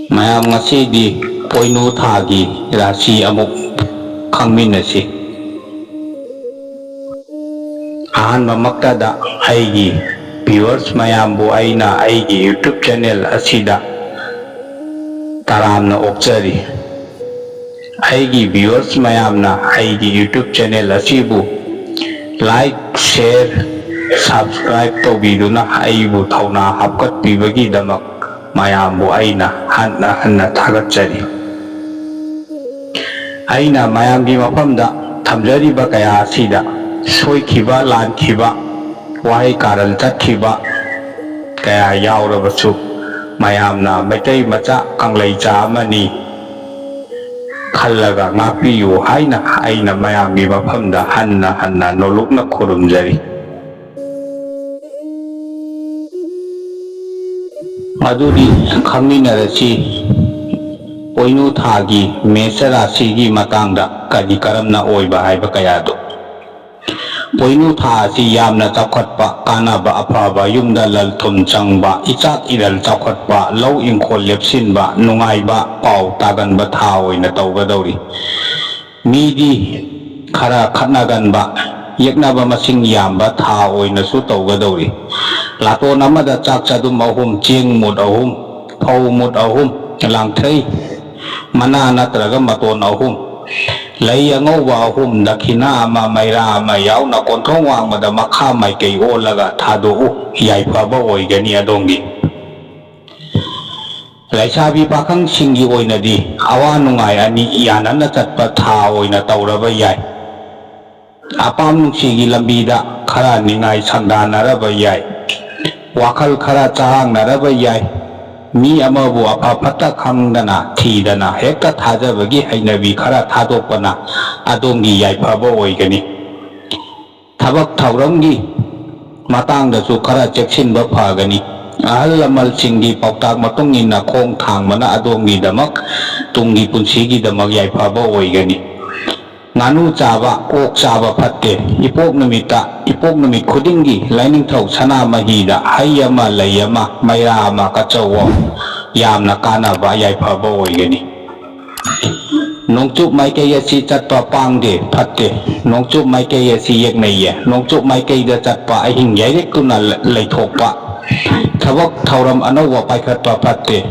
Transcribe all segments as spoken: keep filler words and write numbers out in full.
ꯃꯌꯥꯝ, ꯉꯁꯤꯗꯤ ꯄꯣꯏꯅꯨ ꯊꯥꯒꯤ ꯔꯥꯁꯤ ꯑꯃꯨꯛ ꯈꯪꯃꯤꯟꯅꯁꯤ꯫ ꯑꯍꯥꯟꯕꯃꯛꯇꯗ ꯑꯩꯒꯤ viewers ꯃꯌꯥꯝꯕꯨ ꯑꯩꯅ ꯑꯩꯒꯤ YouTube channel ꯑꯁꯤꯗ ꯇꯔꯥꯝꯅ ꯑꯣꯛꯆꯔꯤ꯫ ꯑꯩꯒꯤ viewers ꯃꯌꯥꯝꯅ ꯑꯩꯒꯤ YouTube channel ꯑꯁꯤꯕꯨ like, share, subscribe ꯇꯧꯕꯤꯗꯨꯅ ꯑꯩꯕꯨ ꯊꯧꯅꯥ ꯍꯥꯞꯀꯠꯄꯤꯕꯒꯤꯗꯃꯛ ꯃꯌꯥꯝꯕꯨ ꯑꯩꯅ ꯍꯟꯅ ꯍꯟꯅ ꯊꯥꯒꯠꯆꯔꯤ꯫ ꯑꯩꯅ ꯃꯌꯥꯝꯒꯤ ꯃꯐꯝꯗ ꯊꯝꯖꯔꯤꯕ ꯀꯌꯥ ꯑꯁꯤꯗ ꯁꯣꯏꯈꯤꯕ, ꯂꯥꯟꯈꯤꯕ, ꯋꯥꯍꯩ ꯀꯥꯔꯟ ꯆꯠꯈꯤꯕ ꯀꯌꯥ ꯌꯥꯎꯔꯕꯁꯨ, ꯃꯌꯥꯝꯅ ꯃꯩꯇꯩ ꯃꯆꯥ ꯀꯪꯂꯩꯆꯥ ꯑꯃꯅꯤ ꯈꯜꯂꯒ ꯉꯥꯛꯄꯤꯌꯨ ꯍꯥꯏꯅ ꯑꯩꯅ ꯃꯌꯥꯝꯒꯤ ꯃꯐꯝꯗ ꯍꯟꯅ ꯍꯟꯅ ꯅꯣꯂꯨꯛꯅ ꯈꯨꯔꯨꯝꯖꯔꯤ꯫ ꯑꯗꯨꯗꯤ ꯈꯪꯃꯤꯟꯅꯔꯁꯤ, ꯄꯣꯏꯅꯨ ꯊꯥꯒꯤ ꯃꯦꯁ ꯔꯥꯁꯤꯒꯤ ꯃꯇꯥꯡꯗ ꯀꯔꯤ ꯀꯔꯝꯅ ꯑꯣꯏꯕ ꯍꯥꯏꯕ ꯀꯌꯥꯗꯨ꯫ ꯄꯣꯏꯅꯨ ꯊꯥ ꯑꯁꯤ ꯌꯥꯝꯅ ꯆꯥꯎꯈꯠꯄ, ꯀꯥꯟꯅꯕ, ꯑꯐꯕ, ꯌꯨꯝꯗ ꯂꯟ ꯊꯨꯝ ꯆꯪꯕ, ꯏꯆꯥꯛ ꯏꯔꯜ ꯆꯥꯎꯈꯠꯄ, ꯂꯧ ꯏꯪꯈꯣꯜ ꯂꯦꯞꯁꯤꯟꯕ, ꯅꯨꯡꯉꯥꯏꯕ ꯄꯥꯎ ꯇꯥꯒꯟꯕ ꯊꯥ ꯑꯣꯏꯅ ꯇꯧꯒꯗꯧꯔꯤ꯫ ꯃꯤꯗꯤ ꯈꯔ ꯈꯠꯅꯒꯟꯕ, ꯌꯦꯛꯅꯕ ꯃꯁꯤꯡ ꯌꯥꯝꯕ ꯊꯥ ꯑꯣꯏꯅꯁꯨ ꯇꯧꯒꯗꯧꯔꯤ꯫ ꯂꯥꯇꯣꯟ ꯑꯃꯗ ꯆꯥꯛ ꯆꯗꯨꯝ ꯑꯍꯨꯝ, ꯆꯦꯡ ꯃꯨꯠ ꯑꯍꯨꯝ, ꯐꯧ ꯃꯨꯠ ꯑꯍꯨꯝ, ꯂꯥꯡꯊ꯭ꯔꯩ ꯃꯅꯥ ꯅꯠꯇ꯭ꯔꯒ ꯃꯇꯣꯟ ꯑꯍꯨꯝ, ꯂꯩ ꯑꯉꯧꯕ ꯑꯍꯨꯝ, ꯗꯈꯤꯅꯥ ꯑꯃ, ꯃꯩꯔꯥ ꯑꯃ ꯌꯥꯎꯅ ꯀꯣꯟꯊꯣꯡ ꯋꯥꯡꯃꯗ ꯃꯈꯥ ꯃꯥꯏꯀꯩ ꯑꯣꯜꯂꯒ ꯊꯥꯗꯣꯛꯎ, ꯌꯥꯏꯐꯕ ꯑꯣꯏꯒꯅꯤ ꯑꯗꯣꯝꯒꯤ꯫ ꯂꯩꯁꯥꯕꯤ ꯄꯥꯈꯪꯁꯤꯡꯒꯤ ꯑꯣꯏꯅꯗꯤ ꯑꯋꯥ ꯅꯨꯡꯉꯥꯏ ꯑꯅꯤ ꯌꯥꯅꯅ ꯆꯠꯄ ꯊꯥ ꯑꯣꯏꯅ ꯇꯧꯔꯕ ꯌꯥꯏ꯫ ꯑꯄꯥꯝ ꯅꯨꯡꯁꯤꯒꯤ ꯂꯝꯕꯤꯗ ꯈꯔ ꯅꯤꯡꯉꯥꯏ ꯁꯪꯗꯥꯅꯔꯕ ꯌꯥꯏ꯫ ꯋꯥꯈꯜ ꯈꯔ ꯆꯔꯥꯡꯅꯔꯕ ꯌꯥꯏ꯫ ꯃꯤ ꯑꯃꯕꯨ ꯑꯐ ꯐꯠꯇ ꯈꯪꯗꯅ ꯊꯤꯗꯅ ꯍꯦꯛꯇ ꯊꯥꯖꯕꯒꯤ ꯍꯩꯅꯕꯤ ꯈꯔ ꯊꯥꯗꯣꯛꯄꯅ ꯑꯗꯣꯝꯒꯤ ꯌꯥꯏꯐꯕ ꯑꯣꯏꯒꯅꯤ꯫ ꯊꯕꯛ ꯊꯧꯔꯝꯒꯤ ꯃꯇꯥꯡꯗꯁꯨ ꯈꯔ ꯆꯦꯛꯁꯤꯟꯕ ꯐꯒꯅꯤ꯫ ꯑꯍꯜ ꯂꯃꯟꯁꯤꯡꯒꯤ ꯄꯥꯎꯇꯥꯛ ꯃꯇꯨꯡ ꯏꯟꯅ ꯈꯣꯡ ꯊꯥꯡꯕꯅ ꯑꯗꯣꯝꯒꯤꯗꯃꯛ ꯇꯨꯡꯒꯤ ꯄꯨꯟꯁꯤꯒꯤꯗꯃꯛ ꯌꯥꯏꯐꯕ ꯑꯣꯏꯒꯅꯤ꯫ ꯉꯥꯅꯨ ꯆꯥꯕ, ꯑꯣꯛ ꯆꯥꯕ ꯐꯠꯇꯦ꯫ ꯏꯄꯣꯛ ꯅꯨꯃꯤꯠꯇ, ꯏꯄꯣꯛ ꯅꯨꯃꯤꯠ ꯈꯨꯗꯤꯡꯒꯤ ꯂꯥꯏꯅꯤꯡꯊꯧ ꯁꯅꯥꯃꯍꯤꯗ ꯍꯩ ꯑꯃ, ꯂꯩ ꯑꯃ, ꯃꯩꯔꯥ ꯑꯃ ꯀꯠꯆꯧꯋꯣ꯫ ꯌꯥꯝꯅ ꯀꯥꯟꯅꯕ ꯌꯥꯏꯐꯕ ꯑꯣꯏꯒꯅꯤ꯫ ꯅꯣꯡꯆꯨꯞ ꯃꯥꯏꯀꯩ ꯑꯁꯤ ꯆꯠꯄ ꯄꯥꯡꯗꯦ, ꯐꯠꯇꯦ꯫ ꯅꯣꯡꯆꯨꯞ ꯃꯥꯏꯀꯩ ꯑꯁꯤ ꯌꯦꯛꯅꯩꯌꯦ꯫ ꯅꯣꯡꯆꯨꯞ ꯃꯥꯏꯀꯩꯗ ꯆꯠꯄ ꯑꯍꯤꯡ ꯌꯥꯏꯔꯦꯛꯇꯨꯅ ꯂꯩꯊꯣꯛꯄ, ꯊꯕꯛ ꯊꯧꯔꯝ ꯑꯅꯧꯕ ꯄꯥꯏꯈꯠꯄ ꯐꯠꯇꯦ꯫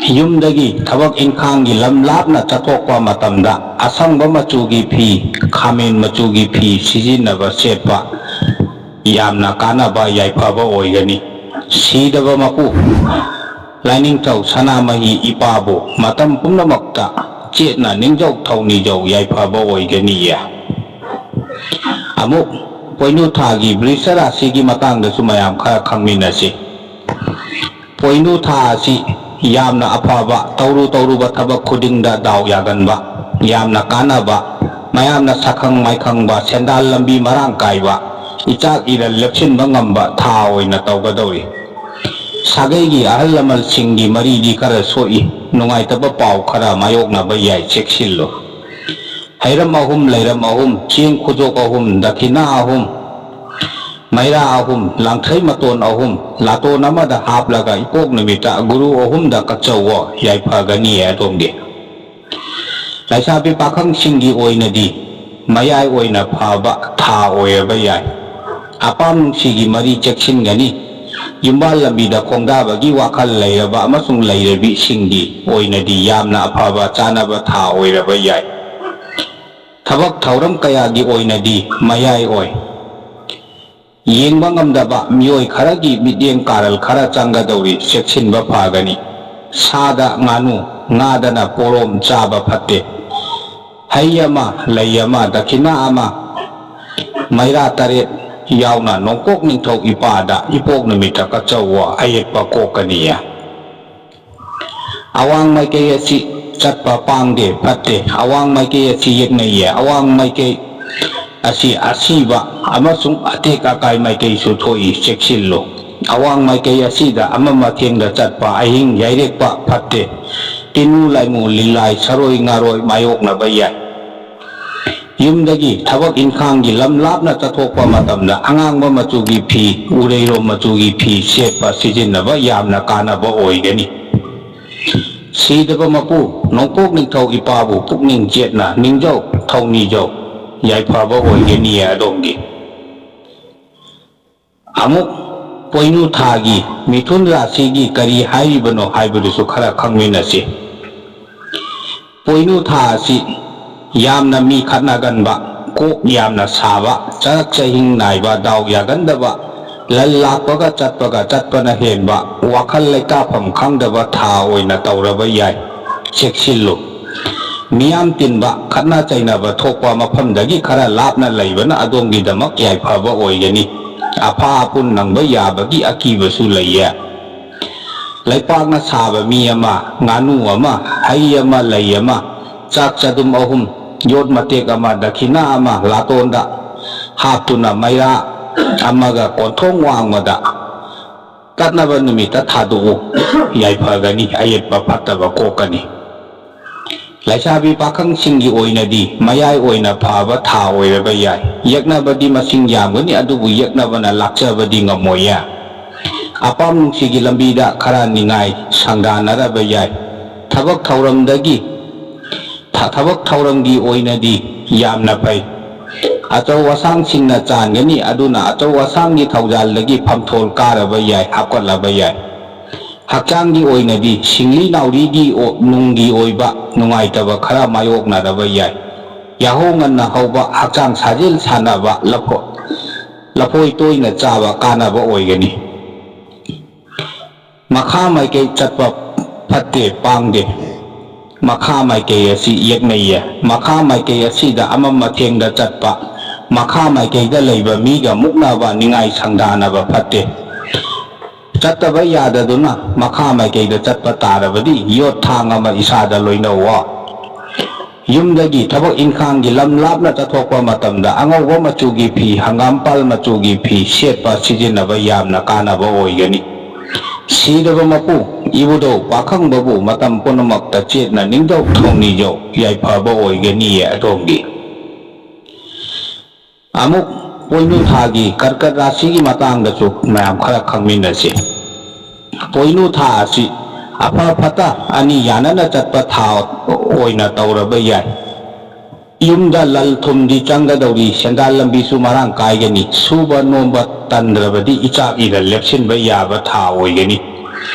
ꯌꯨꯝꯗꯒꯤ ꯊꯕꯛ ꯏꯪꯈꯥꯡꯒꯤ ꯂꯝ ꯂꯥꯞꯅ ꯆꯠꯊꯣꯛꯄ ꯃꯇꯝꯗ ꯑꯁꯪꯕ ꯃꯆꯨꯒꯤ ꯐꯤ, ꯈꯥꯃꯦꯟ ꯃꯆꯨꯒꯤ ꯐꯤ ꯁꯤꯖꯤꯟꯅꯕ ꯁꯦꯠꯄ ꯌꯥꯝꯅ ꯀꯥꯟꯅꯕ ꯌꯥꯏꯐꯕ ꯑꯣꯏꯒꯅꯤ꯫ ꯁꯤꯗꯕ ꯃꯄꯨ ꯂꯥꯏꯅꯤꯡꯊꯧ ꯁꯅꯥꯃꯍꯤ ꯏꯄꯥꯕꯨ ꯃꯇꯝ ꯄꯨꯝꯅꯃꯛꯇ ꯆꯦꯠꯅ ꯅꯤꯡꯖꯧ ꯊꯧꯅꯤꯖꯧ ꯌꯥꯏꯐꯕ ꯑꯣꯏꯒꯅꯤꯌꯦ꯫ ꯑꯃꯨꯛ ꯄꯣꯏꯅꯨ ꯊꯥꯒꯤ ꯕ꯭ꯔꯤꯁ ꯔꯥꯁꯤꯒꯤ ꯃꯇꯥꯡꯗꯁꯨ ꯃꯌꯥꯝ ꯈꯔ ꯈꯪꯃꯤꯟꯅꯁꯤ꯫ ꯄꯣꯏꯅꯨ ꯊꯥ ꯑꯁꯤ ꯌꯥꯝꯅ ꯑꯐꯕ, ꯇꯧꯔꯨ ꯇꯧꯔꯨꯕ ꯊꯕꯛ ꯈꯨꯗꯤꯡꯗ ꯗꯥꯎ ꯌꯥꯒꯟꯕ, ꯌꯥꯝꯅ ꯀꯥꯟꯅꯕ, ꯃꯌꯥꯝꯅ ꯁꯛꯈꯪ ꯃꯥꯏꯈꯪꯕ, ꯁꯦꯟꯗꯥꯟ ꯂꯝꯕꯤ ꯃꯔꯥꯡ ꯀꯥꯏꯕ, ꯏꯆꯥꯛ ꯏꯔꯜ ꯂꯦꯞꯁꯤꯟꯕ ꯉꯝꯕ ꯊꯥ ꯑꯣꯏꯅ ꯇꯧꯒꯗꯧꯔꯤ꯫ ꯁꯥꯒꯩꯒꯤ ꯑꯍꯜ ꯂꯃꯟꯁꯤꯡꯒꯤ ꯃꯔꯤꯗꯤ ꯈꯔ ꯁꯣꯛꯏ, ꯅꯨꯡꯉꯥꯏꯇꯕ ꯄꯥꯎ ꯈꯔ ꯃꯥꯌꯣꯛꯅꯕ ꯌꯥꯏ, ꯆꯦꯛꯁꯤꯜꯂꯨ꯫ ꯍꯩꯔꯝ ꯑꯍꯨꯝ, ꯂꯩꯔꯝ ꯑꯍꯨꯝ, ꯆꯦꯡ ꯈꯨꯖꯣꯛ ꯑꯍꯨꯝ, ꯗꯈꯤꯅꯥ ꯑꯍꯨꯝ, ꯃꯩꯔꯥ ꯑꯍꯨꯝ, ꯂꯥꯡꯊ꯭ꯔꯩ ꯃꯇꯣꯟ ꯑꯍꯨꯝ, ꯂꯥꯇꯣꯟ ꯑꯃꯗ ꯍꯥꯞꯂꯒ ꯏꯄꯣꯛ ꯅꯨꯃꯤꯠꯇ ꯒꯨꯔꯨ ꯑꯍꯨꯝꯗ ꯀꯠꯆꯧꯋꯣ, ꯌꯥꯏꯐꯒꯅꯤꯌꯦ ꯑꯗꯣꯝꯒꯤ꯫ ꯂꯩꯁꯥꯕꯤ ꯄꯥꯈꯪꯁꯤꯡꯒꯤ ꯑꯣꯏꯅꯗꯤ ꯃꯌꯥꯏ ꯑꯣꯏꯅ ꯐꯕ ꯊꯥ ꯑꯣꯏꯔꯕ ꯌꯥꯏ꯫ ꯑꯄꯥꯝ ꯅꯨꯡꯁꯤꯒꯤ ꯃꯔꯤ ꯆꯦꯛꯁꯤꯟꯒꯅꯤ꯫ ꯌꯨꯝꯕꯥꯜ ꯂꯝꯕꯤꯗ ꯈꯣꯡꯗꯥꯕꯒꯤ ꯋꯥꯈꯜ ꯂꯩꯔꯕ ꯑꯃꯁꯨꯡ ꯂꯩꯔꯕꯤꯁꯤꯡꯒꯤ ꯑꯣꯏꯅꯗꯤ ꯌꯥꯝꯅ ꯑꯐꯕ ꯆꯥꯅꯕ ꯊꯥ ꯑꯣꯏꯔꯕ ꯌꯥꯏ꯫ ꯊꯕꯛ ꯊꯧꯔꯝ ꯀꯌꯥꯒꯤ ꯑꯣꯏꯅꯗꯤ ꯃꯌꯥꯏ ꯑꯣꯏ꯫ ꯌꯦꯡꯕ ꯉꯝꯗꯕ ꯃꯤꯑꯣꯏ ꯈꯔꯒꯤ ꯃꯤꯠꯌꯦꯡ ꯀꯥꯔꯜ ꯈꯔ ꯆꯪꯒꯗꯧꯔꯤ, ꯆꯦꯛꯁꯤꯟꯕ ꯐꯒꯅꯤ꯫ ꯁꯥꯗ ꯉꯥꯅꯨ, ꯉꯥꯗꯅ ꯄꯣꯔꯣꯝ ꯆꯥꯕ ꯐꯠꯇꯦ꯫ ꯍꯩ ꯑꯃ, ꯂꯩ ꯑꯃ, ꯗꯈꯤꯅꯥ ꯑꯃ, ꯃꯩꯔꯥ ꯇꯔꯦꯠ ꯌꯥꯎꯅ ꯅꯣꯡꯄꯣꯛ ꯅꯤꯡꯊꯧ ꯏꯄꯥꯗ ꯏꯄꯣꯛ ꯅꯨꯃꯤꯠꯇ ꯀꯠꯆꯧꯋꯣ, ꯑꯌꯦꯛꯄ ꯀꯣꯛꯀꯅꯤꯌꯦ꯫ ꯑꯋꯥꯡ ꯃꯥꯏꯀꯩ ꯑꯁꯤ ꯆꯠꯄ ꯄꯥꯡꯗꯦ, ꯐꯠꯇꯦ꯫ ꯑꯋꯥꯡ ꯃꯥꯏꯀꯩ ꯑꯁꯤ ꯌꯦꯛꯅꯩꯌꯦ꯫ ꯑꯋꯥꯡ ꯃꯥꯏꯀꯩ ꯑꯁꯤ ꯑꯁꯤꯕ ꯑꯃꯁꯨꯡ ꯑꯇꯦꯛ ꯑꯀꯥꯏ ꯃꯥꯏꯀꯩꯁꯨ ꯊꯣꯛꯏ, ꯆꯦꯛꯁꯤꯜꯂꯨ꯫ ꯑꯋꯥꯡ ꯃꯥꯏꯀꯩ ꯑꯁꯤꯗ ꯑꯃ ꯃꯊꯦꯡꯗ ꯆꯠꯄ ꯑꯍꯤꯡ ꯌꯥꯏꯔꯦꯛꯄ ꯐꯠꯇꯦ꯫ ꯇꯤꯅꯨ ꯂꯥꯏꯃꯨ ꯂꯤꯂꯥꯏ ꯁꯔꯣꯏ ꯉꯥꯔꯣꯏ ꯃꯥꯌꯣꯛꯅꯕ ꯌꯥꯏ꯫ ꯌꯨꯝꯗꯒꯤ ꯊꯕꯛ ꯏꯪꯈꯥꯡꯒꯤ ꯂꯝ ꯂꯥꯞꯅ ꯆꯠꯊꯣꯛꯄ ꯃꯇꯝꯗ ꯑꯉꯥꯡꯕ ꯃꯆꯨꯒꯤ ꯐꯤ, ꯎꯔꯩꯔꯣꯝ ꯃꯆꯨꯒꯤ ꯐꯤ ꯁꯦꯠꯄ ꯁꯤꯖꯤꯟꯅꯕ ꯌꯥꯝꯅ ꯀꯥꯟꯅꯕ ꯑꯣꯏꯒꯅꯤ꯫ ꯁꯤꯗꯕ ꯃꯄꯨ ꯅꯣꯡꯄꯣꯛ ꯅꯤꯡꯊꯧ ꯏꯄꯥꯕꯨ ꯄꯨꯛꯅꯤꯡ ꯆꯦꯠꯅ ꯅꯤꯡꯖꯧ, ꯊꯧꯅꯤꯖꯧ, ꯌꯥꯏꯐꯕ ꯑꯣꯏꯒꯅꯤꯌꯦ ꯑꯗꯣꯝꯒꯤ꯫ ꯑꯃꯨꯛ ꯄꯣꯏꯅꯨ ꯊꯥꯒꯤ ꯃꯤꯊꯨꯟ ꯔꯥꯁꯤꯒꯤ ꯀꯔꯤ ꯍꯥꯏꯔꯤꯕꯅꯣ ꯍꯥꯏꯕꯗꯨꯁꯨ ꯈꯔ ꯈꯪꯃꯤꯟꯅꯁꯤ꯫ ꯄꯣꯏꯅꯨ ꯊꯥ ꯑꯁꯤ ꯌꯥꯝꯅ ꯃꯤ ꯈꯠꯅꯒꯟꯕ, ꯀꯣꯛ ꯌꯥꯝꯅ ꯁꯥꯕ, ꯆꯔꯛ ꯆꯍꯤꯡ ꯅꯥꯏꯕ, ꯗꯥꯎ ꯌꯥꯒꯟꯗꯕ, ꯂꯜ ꯂꯥꯛꯄꯒ ꯆꯠꯄꯒ ꯆꯠꯄꯅ ꯍꯦꯟꯕ, ꯋꯥꯈꯜ ꯂꯩꯇꯥꯐꯝ ꯈꯪꯗꯕ ꯊꯥ ꯑꯣꯏꯅ ꯇꯧꯔꯕ ꯌꯥꯏ꯫ ꯆꯦꯛꯁꯤꯜꯂꯨ꯫ ꯃꯤꯌꯥꯝ ꯇꯤꯟꯕ, ꯈꯠꯅ ꯆꯩꯅꯕ ꯊꯣꯛꯄ ꯃꯐꯝꯗꯒꯤ ꯈꯔ ꯂꯥꯞꯅ ꯂꯩꯕꯅ ꯑꯗꯣꯝꯒꯤꯗꯃꯛ ꯌꯥꯏꯐꯕ ꯑꯣꯏꯒꯅꯤ꯫ ꯑꯐꯥ ꯑꯄꯨꯟ ꯅꯪꯕ ꯌꯥꯕꯒꯤ ꯑꯀꯤꯕꯁꯨ ꯂꯩꯌꯦ꯫ ꯂꯩꯄꯥꯛꯅ ꯁꯥꯕ ꯃꯤ ꯑꯃ, ꯉꯥꯅꯨ ꯑꯃ, ꯍꯩ ꯑꯃ, ꯂꯩ ꯑꯃ, ꯆꯥꯛ ꯆꯗꯨꯝ ꯑꯍꯨꯝ, ꯌꯣꯠ ꯃꯇꯦꯛ ꯑꯃ, ꯗꯈꯤꯅꯥ ꯑꯃ ꯂꯥꯇꯣꯟꯗ ꯍꯥꯞꯇꯨꯅ ꯃꯩꯔꯥ ꯑꯃꯒ ꯀꯣꯟꯊꯣꯡ ꯋꯥꯡꯃꯗ ꯀꯠꯅꯕ ꯅꯨꯃꯤꯠꯇ ꯊꯥꯗꯣꯛꯎ꯫ ꯌꯥꯏꯐꯒꯅꯤ, ꯑꯌꯦꯠꯄ ꯐꯠꯇꯕ ꯀꯣꯛꯀꯅꯤ꯫ ꯂꯩꯁꯥꯕꯤ ꯄꯥꯈꯪꯁꯤꯡꯒꯤ ꯑꯣꯏꯅꯗꯤ ꯃꯌꯥꯏ ꯑꯣꯏꯅ ꯐꯕ ꯊꯥ ꯑꯣꯏꯔꯕ ꯌꯥꯏ꯫ ꯌꯦꯛꯅꯕꯗꯤ ꯃꯁꯤꯡ ꯌꯥꯝꯒꯅꯤ, ꯑꯗꯨꯕꯨ ꯌꯦꯛꯅꯕꯅ ꯂꯥꯛꯆꯕꯗꯤ ꯉꯝꯃꯣꯏꯌꯦ꯫ ꯑꯄꯥꯝ ꯅꯨꯡꯁꯤꯒꯤ ꯂꯝꯕꯤꯗ ꯈꯔ ꯅꯤꯡꯉꯥꯏ ꯁꯪꯗꯥꯅꯔꯕ ꯌꯥꯏ꯫ ꯊꯕꯛ ꯊꯧꯔꯝꯗꯒꯤ ꯊ-, ꯊꯕꯛ ꯊꯧꯔꯝꯒꯤ ꯑꯣꯏꯅꯗꯤ ꯌꯥꯝꯅ ꯐꯩ꯫ ꯑꯆꯧ ꯑꯁꯥꯡꯁꯤꯡꯅ ꯆꯥꯟꯒꯅꯤ, ꯑꯗꯨꯅ ꯑꯆꯧ ꯑꯁꯥꯡꯒꯤ ꯊꯧꯖꯥꯜꯗꯒꯤ ꯐꯝꯊꯣꯜ ꯀꯥꯔꯕ ꯌꯥꯏ, ꯍꯥꯞꯀꯠꯂꯕ ꯌꯥꯏ꯫ ꯍꯛꯆꯥꯡꯒꯤ ꯑꯣꯏꯅꯗꯤ ꯁꯤꯡꯂꯤ ꯅꯥꯎꯔꯤꯒꯤ ꯑꯣ-, ꯅꯨꯡꯒꯤ ꯑꯣꯏꯕ ꯅꯨꯡꯉꯥꯏꯇꯕ ꯈꯔ ꯃꯥꯌꯣꯛꯅꯔꯕ ꯌꯥꯏ꯫ ꯌꯥꯍꯧ ꯉꯟꯅ ꯍꯧꯕ, ꯍꯛꯆꯥꯡ ꯁꯥꯖꯦꯜ ꯁꯥꯟꯅꯕ, ꯂꯐꯣ-, ꯂꯐꯣꯏ ꯇꯣꯏꯅ ꯆꯥꯕ ꯀꯥꯟꯅꯕ ꯑꯣꯏꯒꯅꯤ꯫ ꯃꯈꯥ ꯃꯥꯏꯀꯩ ꯆꯠꯄ ꯐꯠꯇꯦ, ꯄꯥꯡꯗꯦ꯫ ꯃꯈꯥ ꯃꯥꯏꯀꯩ ꯑꯁꯤ ꯌꯦꯛꯅꯩꯌꯦ꯫ ꯃꯈꯥ ꯃꯥꯏꯀꯩ ꯑꯁꯤꯗ ꯑꯃꯝ ꯑꯊꯦꯡꯗ ꯆꯠꯄ, ꯃꯈꯥ ꯃꯥꯏꯀꯩꯗ ꯂꯩꯕ ꯃꯤꯒ ꯃꯨꯛꯅꯕ, ꯅꯤꯡꯉꯥꯏ ꯁꯪꯗꯥꯅꯕ ꯐꯠꯇꯦ꯫ ꯆꯠꯇꯕ ꯌꯥꯗꯗꯨꯅ ꯃꯈꯥ ꯃꯥꯏꯀꯩꯗ ꯆꯠꯄ ꯇꯥꯔꯕꯗꯤ ꯌꯣꯠ ꯊꯥꯡ ꯑꯃ ꯏꯁꯥꯗ ꯂꯣꯏꯅꯧꯋꯣ꯫ ꯌꯨꯝꯗꯒꯤ ꯊꯕꯛ ꯏꯪꯈꯥꯡꯒꯤ ꯂꯝ ꯂꯥꯞꯅ ꯆꯠꯊꯣꯛꯄ ꯃꯇꯝꯗ ꯑꯉꯧꯕ ꯃꯆꯨꯒꯤ ꯐꯤ, ꯍꯪꯒꯥꯝꯄꯥꯜ ꯃꯆꯨꯒꯤ ꯐꯤ ꯁꯦꯠꯄ ꯁꯤꯖꯤꯟꯅꯕ ꯌꯥꯝꯅ ꯀꯥꯟꯅꯕ ꯑꯣꯏꯒꯅꯤ꯫ ꯁꯤꯗꯕ ꯃꯄꯨ ꯏꯕꯨꯙꯧ ꯄꯥꯈꯪꯕꯕꯨ ꯃꯇꯝ ꯄꯨꯝꯅꯃꯛꯇ ꯆꯦꯠꯅ ꯅꯤꯡꯖꯧ ꯊꯧꯅꯤꯖꯧ, ꯌꯥꯏꯐꯕ ꯑꯣꯏꯒꯅꯤꯌꯦ ꯑꯗꯣꯝꯒꯤ꯫ ꯑꯃꯨꯛ ꯄꯣꯏꯅꯨ ꯊꯥꯒꯤ ꯀꯔꯀꯠ ꯔꯥꯁꯤꯒꯤ ꯃꯇꯥꯡꯗꯁꯨ ꯃꯌꯥꯝ ꯈꯔ ꯈꯪꯃꯤꯟꯅꯁꯤ꯫ ꯄꯣꯏꯅꯨ ꯊꯥ ꯑꯁꯤ ꯑꯐ ꯐꯠꯇ ꯑꯅꯤ ꯌꯥꯅꯅ ꯆꯠꯄ ꯊꯥ ꯑꯣꯏꯅ ꯇꯧꯔꯕ ꯌꯥꯏ꯫ ꯌꯨꯝꯗ ꯂꯟ ꯊꯨꯝꯗꯤ ꯆꯪꯒꯗꯧꯔꯤ, ꯁꯦꯟꯗꯥꯟ ꯂꯝꯕꯤꯁꯨ ꯃꯔꯥꯡ ꯀꯥꯏꯒꯅꯤ, ꯁꯨꯕ ꯅꯣꯝꯕ ꯇꯟꯗ꯭ꯔꯕꯗꯤ ꯏꯆꯥꯛ ꯏꯔ ꯂꯦꯞꯁꯤꯟꯕ ꯌꯥꯕ ꯊꯥ ꯑꯣꯏꯒꯅꯤ꯫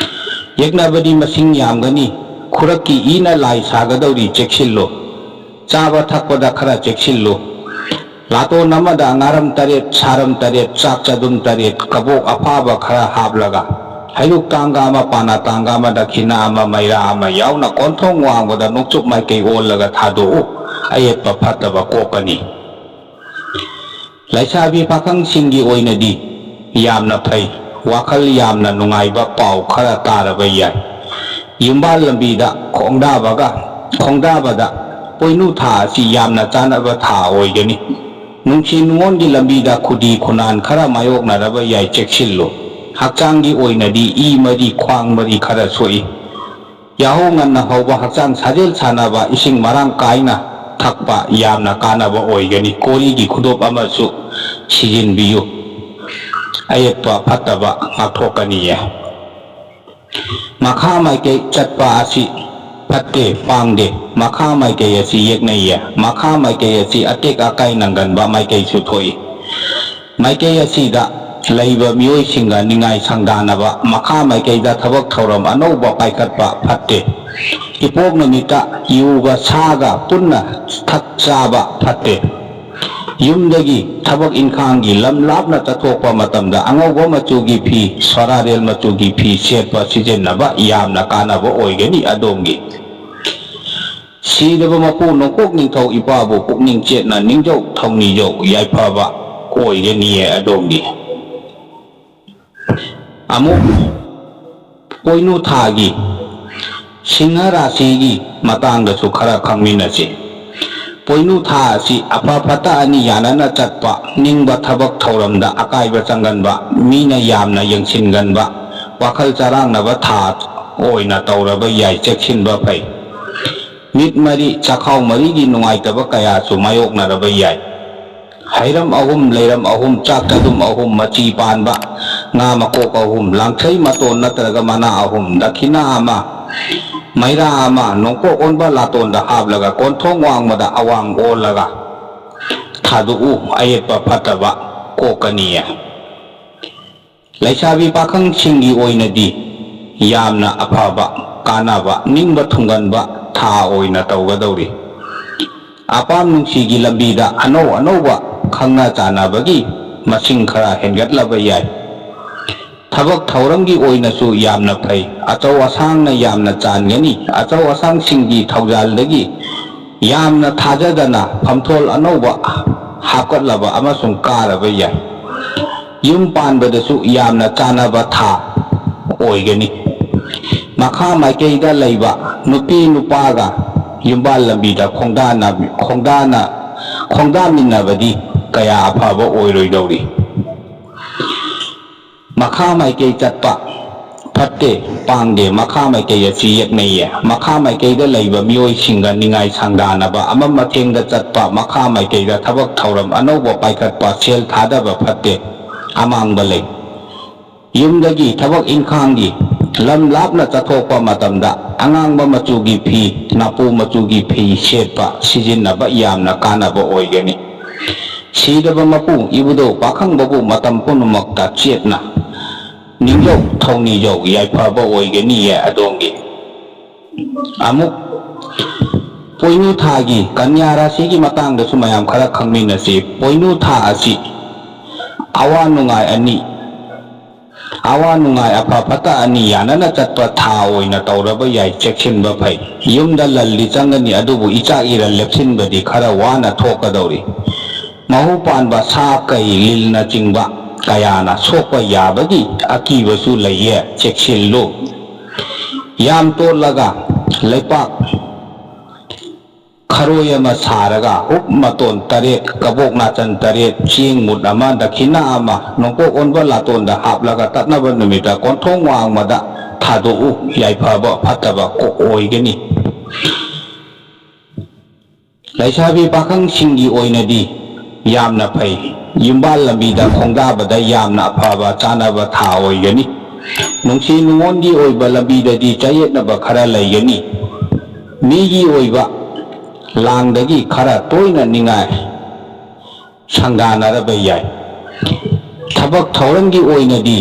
ꯌꯦꯛꯅꯕꯗꯤ ꯃꯁꯤꯡ ꯌꯥꯝꯒꯅꯤ, ꯈꯨꯔꯛꯀꯤ ꯏꯅ ꯂꯥꯏ ꯁꯥꯒꯗꯧꯔꯤ, ꯆꯦꯛꯁꯤꯜꯂꯨ꯫ ꯆꯥꯕ ꯊꯛꯄꯗ ꯈꯔ ꯆꯦꯛꯁꯤꯜꯂꯨ꯫ ꯂꯥꯇꯣꯟ ꯑꯃꯗ ꯉꯥꯔꯝ ꯇꯔꯦꯠ, ꯁꯥꯔꯝ ꯇꯔꯦꯠ, ꯆꯥꯛ ꯆꯗꯨꯝ ꯇꯔꯦꯠ, ꯀꯕꯣꯛ ꯑꯐꯥꯕ ꯈꯔ ꯍꯥꯞꯂꯒ, ꯍꯩꯔꯨꯛ ꯇꯥꯡꯒ ꯑꯃ, ꯄꯥꯅꯥ ꯇꯥꯡꯒ ꯑꯃ, ꯗꯈꯤꯅꯥ ꯑꯃ, ꯃꯩꯔꯥ ꯑꯃ ꯌꯥꯎꯅ ꯀꯣꯟꯊꯣꯡ ꯋꯥꯡꯕꯗ ꯅꯣꯡꯆꯨꯞ ꯃꯥꯏꯀꯩ ꯑꯣꯜꯂꯒ ꯊꯥꯗꯣꯛꯎ꯫ ꯑꯌꯦꯠꯄ ꯐꯠꯇꯕ ꯀꯣꯛꯀꯅꯤ꯫ ꯂꯩꯁꯥꯕꯤ ꯄꯥꯈꯪꯁꯤꯡꯒꯤ ꯑꯣꯏꯅꯗꯤ ꯌꯥꯝꯅ ꯐꯩ, ꯋꯥꯈꯜ ꯌꯥꯝꯅ ꯅꯨꯡꯉꯥꯏꯕ ꯄꯥꯎ ꯈꯔ ꯇꯥꯔꯕ ꯌꯥꯏ꯫ ꯌꯨꯝꯕꯥꯜ ꯂꯝꯕꯤꯗ ꯈꯣꯡꯗꯥꯕꯒ ꯈꯣꯡꯗꯥꯕꯗ ꯄꯣꯏꯅꯨ ꯊꯥ ꯑꯁꯤ ꯌꯥꯝꯅ ꯆꯥꯅꯕ ꯊꯥ ꯑꯣꯏꯒꯅꯤ꯫ ꯅꯨꯡꯁꯤ ꯅꯨꯡꯉꯣꯟꯒꯤ ꯂꯝꯕꯤꯗ ꯈꯨꯗꯤ ꯈꯨꯅꯥꯟ ꯈꯔ ꯃꯥꯌꯣꯛꯅꯔꯕ ꯌꯥꯏ, ꯆꯦꯛꯁꯤꯜꯂꯨ꯫ ꯍꯛꯆꯥꯡꯒꯤ ꯑꯣꯏꯅꯗꯤ ꯏ ꯃꯔꯤ, ꯈ꯭ꯋꯥꯡ ꯃꯔꯤ ꯈꯔ ꯁꯣꯛꯏ꯫ ꯌꯥꯍꯧ ꯉꯟꯅ ꯍꯧꯕ, ꯍꯛꯆꯥꯡ ꯁꯥꯖꯦꯜ ꯁꯥꯟꯅꯕ, ꯏꯁꯤꯡ ꯃꯔꯥꯡ ꯀꯥꯏꯅ ꯊꯛꯄ ꯌꯥꯝꯅ ꯀꯥꯟꯅꯕ ꯑꯣꯏꯒꯅꯤ꯫ ꯀꯣꯔꯤꯒꯤ ꯈꯨꯗꯣꯞ ꯑꯃꯁꯨ ꯁꯤꯖꯤꯟꯕꯤꯌꯨ꯫ ꯑꯌꯦꯠꯄ ꯐꯠꯇꯕ ꯉꯥꯛꯊꯣꯛꯀꯅꯤꯌꯦ꯫ ꯃꯈꯥ ꯃꯥꯏꯀꯩ ꯆꯠꯄ ꯑꯁꯤ ꯐꯠꯇꯦ, ꯄꯥꯡꯗꯦ꯫ ꯃꯈꯥ ꯃꯥꯏꯀꯩ ꯑꯁꯤ ꯌꯦꯛꯅꯩꯌꯦ꯫ ꯃꯈꯥ ꯃꯥꯏꯀꯩ ꯑꯁꯤ ꯑꯇꯦꯛ ꯑꯀꯥꯏ ꯅꯪꯒꯟꯕ ꯃꯥꯏꯀꯩꯁꯨ ꯊꯣꯛꯏ꯫ ꯃꯥꯏꯀꯩ ꯑꯁꯤꯗ ꯂꯩꯕ ꯃꯤꯑꯣꯏꯁꯤꯡꯒ ꯅꯤꯡꯉꯥꯏ ꯁꯪꯗꯥꯅꯕ, ꯃꯈꯥ ꯃꯥꯏꯀꯩꯗ ꯊꯕꯛ ꯊꯧꯔꯝ ꯑꯅꯧꯕ ꯄꯥꯏꯈꯠꯄ ꯐꯠꯇꯦ꯫ ꯏꯄꯣꯛ ꯅꯨꯃꯤꯠꯇ ꯌꯨꯒ ꯁꯥꯒ ꯄꯨꯟꯅ ꯊꯛ ꯆꯥꯕ ꯐꯠꯇꯦ꯫ ꯌꯨꯝꯗꯒꯤ ꯊꯕꯛ ꯏꯪꯈꯥꯡꯒꯤ ꯂꯝ ꯂꯥꯞꯅ ꯆꯠꯊꯣꯛꯄ ꯃꯇꯝꯗ ꯑꯉꯧꯕ ꯃꯆꯨꯒꯤ ꯐꯤ, ꯁꯣꯔꯥꯔꯦꯜ ꯃꯆꯨꯒꯤ ꯐꯤ ꯁꯦꯠꯄ ꯁꯤꯖꯤꯟꯅꯕ ꯌꯥꯝꯅ ꯀꯥꯟꯅꯕ ꯑꯣꯏꯒꯅꯤ꯫ ꯑꯗꯣꯝꯒꯤ ꯁꯤꯔꯕ ꯃꯄꯨ ꯅꯣꯡꯄꯣꯛ ꯅꯤꯡꯊꯧ ꯏꯄꯥꯕꯨ ꯄꯨꯛꯅꯤꯡ ꯆꯦꯠꯅ ꯅꯤꯡꯖꯧ ꯊꯧꯅꯤꯖꯧ, ꯌꯥꯏꯐꯕ ꯑꯣꯏꯒꯅꯤꯌꯦ ꯑꯗꯣꯝꯒꯤ꯫ ꯑꯃꯨꯛ ꯄꯣꯏꯅꯨ ꯊꯥꯒꯤ ꯁꯤꯡꯍ ꯔꯥꯁꯤꯒꯤ ꯃꯇꯥꯡꯗꯁꯨ ꯈꯔ ꯈꯪꯃꯤꯟꯅꯁꯤ꯫ ꯄꯣꯏꯅꯨ ꯊꯥ ꯑꯁꯤ ꯑꯐ ꯐꯠꯇ ꯑꯅꯤ ꯌꯥꯅꯅ ꯆꯠꯄ, ꯅꯤꯡꯕ ꯊꯕꯛ ꯊꯧꯔꯝꯗ ꯑꯀꯥꯏꯕ ꯆꯪꯒꯟꯕ, ꯃꯤꯅ ꯌꯥꯝꯅ ꯌꯦꯡꯁꯤꯟꯒꯟꯕ, ꯋꯥꯈꯜ ꯆꯔꯥꯡꯅꯕ ꯊꯥ ꯑꯣꯏꯅ ꯇꯧꯔꯕ ꯌꯥꯏ, ꯆꯦꯛꯁꯤꯟꯕ ꯐꯩ꯫ ꯃꯤꯠ ꯃꯔꯤ, ꯆꯈꯥꯎ ꯃꯔꯤꯒꯤ ꯅꯨꯡꯉꯥꯏꯇꯕ ꯀꯌꯥꯁꯨ ꯃꯥꯌꯣꯛꯅꯔꯕ ꯌꯥꯏ꯫ ꯍꯩꯔꯝ ꯑꯍꯨꯝ, ꯂꯩꯔꯝ ꯑꯍꯨꯝ, ꯆꯥꯛ ꯆꯗꯨꯝ ꯑꯍꯨꯝ, ꯃꯆꯤ ꯄꯥꯟꯕ ꯉꯥ ꯃꯀꯣꯛ ꯑꯍꯨꯝ, ꯂꯥꯡꯊ꯭ꯔꯩ ꯃꯇꯣꯟ ꯅꯠꯇ꯭ꯔꯒ ꯃꯅꯥ ꯑꯍꯨꯝ, ꯗꯈꯤꯅꯥ ꯑꯃ, ꯃꯩꯔꯥ ꯑꯃ, ꯅꯣꯡꯄꯣꯛ ꯑꯣꯟꯕ ꯂꯥꯇꯣꯟꯗ ꯍꯥꯞꯂꯒ ꯀꯣꯟꯊꯣꯡ ꯋꯥꯡꯃꯗ ꯑꯋꯥꯡ ꯑꯣꯜꯂꯒ ꯊꯥꯗꯣꯛꯎ꯫ ꯑꯌꯦꯠꯄ ꯐꯠꯇꯕ ꯀꯣꯛꯀꯅꯤꯌꯦ꯫ ꯂꯩꯁꯥꯕꯤ ꯄꯥꯈꯪꯁꯤꯡꯒꯤ ꯑꯣꯏꯅꯗꯤ ꯌꯥꯝꯅ ꯑꯐꯕ, ꯀꯥꯟꯅꯕ, ꯅꯤꯡꯕ ꯊꯨꯡꯒꯟꯕ ꯊꯥ ꯑꯣꯏꯅ ꯇꯧꯒꯗꯧꯔꯤ꯫ ꯑꯄꯥꯝ ꯅꯨꯡꯁꯤꯒꯤ ꯂꯝꯕꯤꯗ ꯑꯅꯧ ꯑꯅꯧꯕ ꯈꯪꯅ ꯆꯥꯟꯅꯕꯒꯤ ꯃꯁꯤꯡ ꯈꯔ ꯍꯦꯟꯒꯠꯂꯕ ꯌꯥꯏ꯫ ꯊꯕꯛ ꯊꯧꯔꯝꯒꯤ ꯑꯣꯏꯅꯁꯨ ꯌꯥꯝꯅ ꯐꯩ꯫ ꯑꯆꯧ ꯑꯁꯥꯡꯅ ꯌꯥꯝꯅ ꯆꯥꯟꯒꯅꯤ꯫ ꯑꯆꯧ ꯑꯁꯥꯡꯁꯤꯡꯒꯤ ꯊꯧꯖꯥꯜꯗꯒꯤ ꯌꯥꯝꯅ ꯊꯥꯖꯗꯅ ꯐꯝꯊꯣꯜ ꯑꯅꯧꯕ ꯍꯥꯞꯀꯠꯂꯕ ꯑꯃꯁꯨꯡ ꯀꯥꯔꯕ ꯌꯥꯏ꯫ ꯌꯨꯝ ꯄꯥꯟꯕꯗꯁꯨ ꯌꯥꯝꯅ ꯆꯥꯟꯅꯕ ꯊꯥ ꯑꯣꯏꯒꯅꯤ꯫ ꯃꯈꯥ ꯃꯥꯏꯀꯩꯗ ꯂꯩꯕ ꯅꯨꯄꯤ ꯅꯨꯄꯥꯒ ꯌꯨꯝꯕꯥꯜ ꯂꯝꯕꯤꯗ ꯈꯣꯡꯗꯥꯅ-, ꯈꯣꯡꯗꯥꯅ-, ꯈꯣꯡꯗꯥꯃꯤꯟꯅꯕꯗꯤ ꯀꯌꯥ ꯑꯐꯕ ꯑꯣꯏꯔꯣꯏꯗꯧꯔꯤ꯫ ꯃꯈꯥ ꯃꯥꯏꯀꯩ ꯆꯠꯄ ꯐꯠꯇꯦ, ꯄꯥꯡꯗꯦ꯫ ꯃꯈꯥ ꯃꯥꯏꯀꯩ ꯑꯁꯤ ꯌꯦꯛꯅꯩꯌꯦ꯫ ꯃꯈꯥ ꯃꯥꯏꯀꯩꯗ ꯂꯩꯕ ꯃꯤꯑꯣꯏꯁꯤꯡꯒ ꯅꯤꯡꯉꯥꯏ ꯁꯪꯗꯥꯅꯕ, ꯑꯃꯝ ꯑꯊꯦꯡꯗ ꯆꯠꯄ, ꯃꯈꯥ ꯃꯥꯏꯀꯩꯗ ꯊꯕꯛ ꯊꯧꯔꯝ ꯑꯅꯧꯕ ꯄꯥꯏꯈꯠꯄ, ꯁꯦꯜ ꯊꯥꯗꯕ ꯐꯠꯇꯦ, ꯑꯃꯥꯡꯕ ꯂꯩ꯫ ꯌꯨꯝꯗꯒꯤ ꯊꯕꯛ ꯏꯪꯈꯥꯡꯒꯤ ꯂꯝ ꯂꯥꯞꯅ ꯆꯠꯊꯣꯛꯄ ꯃꯇꯝꯗ ꯑꯉꯥꯡꯕ ꯃꯆꯨꯒꯤ ꯐꯤ, ꯅꯥꯄꯨ ꯃꯆꯨꯒꯤ ꯐꯤ ꯁꯦꯠꯄ, ꯁꯤꯖꯤꯟꯅꯕ ꯌꯥꯝꯅ ꯀꯥꯟꯅꯕ ꯑꯣꯏꯒꯅꯤ꯫ ꯁꯤꯗꯕ ꯃꯄꯨ ꯏꯕꯨꯙꯧ ꯄꯥꯈꯪꯕꯕꯨ ꯃꯇꯝ ꯄꯨꯝꯅꯃꯛꯇ ꯆꯦꯠꯅ ꯅꯤꯡꯖꯧ ꯊꯧꯅꯤꯖꯧ, ꯌꯥꯏꯐꯕ ꯑꯣꯏꯒꯅꯤꯌꯦ ꯑꯗꯣꯝꯒꯤ꯫ ꯑꯃꯨꯛ ꯄꯣꯏꯅꯨ ꯊꯥꯒꯤ ꯀꯟꯌꯥ ꯔꯥꯁꯤꯒꯤ ꯃꯇꯥꯡꯗꯁꯨ ꯃꯌꯥꯝ ꯈꯔ ꯈꯪꯃꯤꯟꯅꯁꯤ꯫ ꯄꯣꯏꯅꯨ ꯊꯥ ꯑꯁꯤ ꯑꯋꯥ ꯅꯨꯡꯉꯥꯏ ꯑꯅꯤ, ꯑꯋꯥ ꯅꯨꯡꯉꯥꯏ ꯑꯐ ꯐꯠꯇ ꯑꯅꯤ ꯌꯥꯅꯅ ꯆꯠꯄ ꯊꯥ ꯑꯣꯏꯅ ꯇꯧꯔꯕ ꯌꯥꯏ, ꯆꯦꯛꯁꯤꯟꯕ ꯐꯩ꯫ ꯌꯨꯝꯗ ꯂꯜꯗꯤ ꯆꯪꯒꯅꯤ, ꯑꯗꯨꯕꯨ ꯏꯆꯥ ꯏꯔꯜ ꯂꯦꯞꯁꯤꯟꯕꯗꯤ ꯈꯔ ꯋꯥꯅ ꯊꯣꯛꯀꯗꯧꯔꯤ꯫ ꯃꯍꯨ ꯄꯥꯟꯕ ꯁꯥ ꯀꯩ, ꯂꯤꯜꯅꯆꯤꯡꯕ ꯀꯌꯥꯅ ꯁꯣꯛꯄ ꯌꯥꯕꯒꯤ ꯑꯀꯤꯕꯁꯨ ꯂꯩꯌꯦ, ꯆꯦꯛꯁꯤꯜꯂꯨ꯫ ꯌꯥꯝ ꯇꯣꯠꯂꯒ ꯂꯩꯄꯥꯛ ꯈꯔꯣꯏ ꯑꯃ ꯁꯥꯔꯒ ꯍꯨꯞ ꯃꯇꯣꯟ ꯇꯔꯦꯠ, ꯀꯕꯣꯛ ꯅꯥꯆꯟ ꯇꯔꯦꯠ, ꯆꯦꯡ ꯃꯨꯠ ꯑꯃ, ꯗꯈꯤꯅꯥ ꯑꯃ, ꯅꯣꯡꯄꯣꯛ ꯑꯣꯟꯕ ꯂꯥꯇꯣꯟꯗ ꯍꯥꯞꯂꯒ ꯇꯠꯅꯕ ꯅꯨꯃꯤꯠꯇ ꯀꯣꯟꯊꯣꯡ ꯋꯥꯡꯃꯗ ꯊꯥꯗꯣꯛꯎ꯫ ꯌꯥꯏꯐꯕ ꯐꯠꯇꯕ ꯀꯣꯛ ꯑꯣꯏꯒꯅꯤ꯫ ꯂꯩꯁꯥꯕꯤ ꯄꯥꯈꯪꯁꯤꯡꯒꯤ ꯑꯣꯏꯅꯗꯤ ꯌꯥꯝꯅ ꯐꯩ꯫ ꯌꯨꯝꯕꯥꯜ ꯂꯝꯕꯤꯗ ꯈꯣꯡꯗꯥꯕꯗ ꯌꯥꯝꯅ ꯑꯐꯕ ꯆꯥꯅꯕ ꯊꯥ ꯑꯣꯏꯒꯅꯤ꯫ ꯅꯨꯡꯁꯤ ꯅꯨꯡꯉꯣꯟꯒꯤ ꯑꯣꯏꯕ ꯂꯝꯕꯤꯗꯗꯤ ꯆꯌꯦꯠꯅꯕ ꯈꯔ ꯂꯩꯒꯅꯤ꯫ ꯃꯤꯒꯤ ꯑꯣꯏꯕ ꯂꯥꯡꯗꯒꯤ ꯈꯔ ꯇꯣꯏꯅ ꯅꯤꯡꯉꯥꯏ ꯁꯪꯗꯥꯅꯔꯕ ꯌꯥꯏ꯫ ꯊꯕꯛ ꯊꯧꯔꯝꯒꯤ ꯑꯣꯏꯅꯗꯤ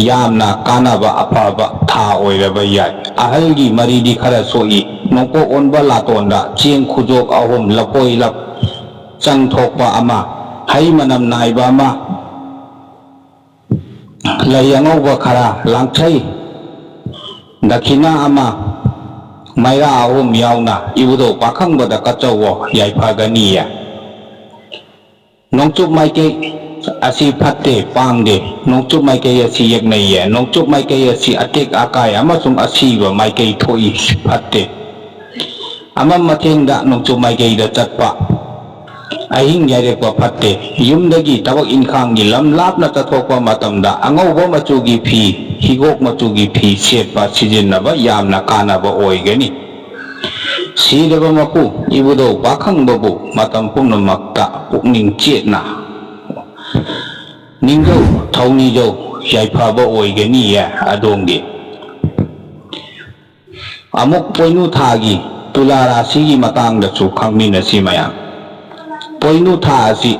ꯌꯥꯝꯅ ꯀꯥꯟꯅꯕ ꯑꯐꯕ ꯊꯥ ꯑꯣꯏꯔꯕ ꯌꯥꯏ꯫ ꯑꯍꯜꯒꯤ ꯃꯔꯤꯗꯤ ꯈꯔ ꯁꯣꯛꯏ꯫ ꯅꯣꯡꯄꯣꯛ ꯑꯣꯟꯕ ꯂꯥꯇꯣꯟꯗ ꯆꯦꯡ ꯈꯨꯖꯣꯛ ꯑꯍꯨꯝ, ꯂꯐꯣꯏ ꯂꯞ ꯆꯪꯊꯣꯛꯄ ꯑꯃ, ꯍꯩ ꯃꯅꯝ ꯅꯥꯏꯕ ꯑꯃ, ꯂꯩ ꯑꯉꯧꯕ ꯈꯔ, ꯂꯥꯡꯊ꯭ꯔꯩ ꯗꯈꯤꯅꯥ ꯑꯃ, ꯃꯩꯔꯥ ꯑꯍꯨꯝ ꯌꯥꯎꯅ ꯏꯕꯨꯙꯧ ꯄꯥꯈꯪꯕꯗ ꯀꯠꯆꯧꯋꯣ, ꯌꯥꯏꯐꯒꯅꯤꯌꯦ꯫ ꯅꯣꯡꯆꯨꯞ ꯃꯥꯏꯀꯩ ꯑꯁꯤ ꯐꯠꯇꯦ, ꯄꯥꯡꯗꯦ꯫ ꯅꯣꯡꯆꯨꯞ ꯃꯥꯏꯀꯩ ꯑꯁꯤ ꯌꯦꯛꯅꯩꯌꯦ꯫ ꯅꯣꯡꯆꯨꯞ ꯃꯥꯏꯀꯩ ꯑꯁꯤ ꯑꯇꯦꯛ ꯑꯀꯥꯏ ꯑꯃꯁꯨꯡ ꯑꯁꯤꯕ ꯃꯥꯏꯀꯩ ꯊꯣꯛꯏ, ꯐꯠꯇꯦ꯫ ꯑꯃꯝ ꯑꯊꯦꯡꯗ ꯅꯣꯡꯆꯨꯞ ꯃꯥꯏꯀꯩꯗ ꯆꯠꯄ, ꯑꯍꯤꯡ ꯌꯥꯏꯔꯦꯛꯄ ꯐꯠꯇꯦ꯫ ꯌꯨꯝꯗꯒꯤ ꯊꯕꯛ ꯏꯟꯈꯥꯡꯒꯤ ꯂꯝ ꯂꯥꯞꯅ ꯆꯠꯊꯣꯛꯄ ꯃꯇꯝꯗ ꯑꯉꯧꯕ ꯃꯆꯨꯒꯤ ꯐꯤ, ꯍꯤꯒꯣꯛ ꯃꯆꯨꯒꯤ ꯐꯤ ꯁꯦꯠꯄ ꯁꯤꯖꯤꯟꯅꯕ ꯌꯥꯝꯅ ꯀꯥꯟꯅꯕ ꯑꯣꯏꯒꯅꯤ꯫ ꯁꯤꯔꯕ ꯃꯄꯨ ꯏꯕꯨꯙꯧ ꯄꯥꯈꯪꯕꯕꯨ ꯃꯇꯝ ꯄꯨꯝꯅꯃꯛꯇ ꯄꯨꯛꯅꯤꯡ ꯆꯦꯠꯅ ꯅꯤꯡꯖꯧ, ꯊꯧꯅꯤꯖꯧ, ꯌꯥꯏꯐꯕ ꯑꯣꯏꯒꯅꯤꯌꯦ ꯑꯗꯣꯝꯒꯤ꯫ ꯑꯃꯨꯛ ꯄꯣꯏꯅꯨ ꯊꯥꯒꯤ ꯇꯨꯂꯥ ꯔꯥꯁꯤꯒꯤ ꯃꯇꯥꯡꯗꯁꯨ ꯈꯪꯃꯤꯟꯅꯁꯤ ꯃꯌꯥꯝ꯫ ꯄꯣꯏꯅꯨ ꯊꯥ ꯑꯁꯤ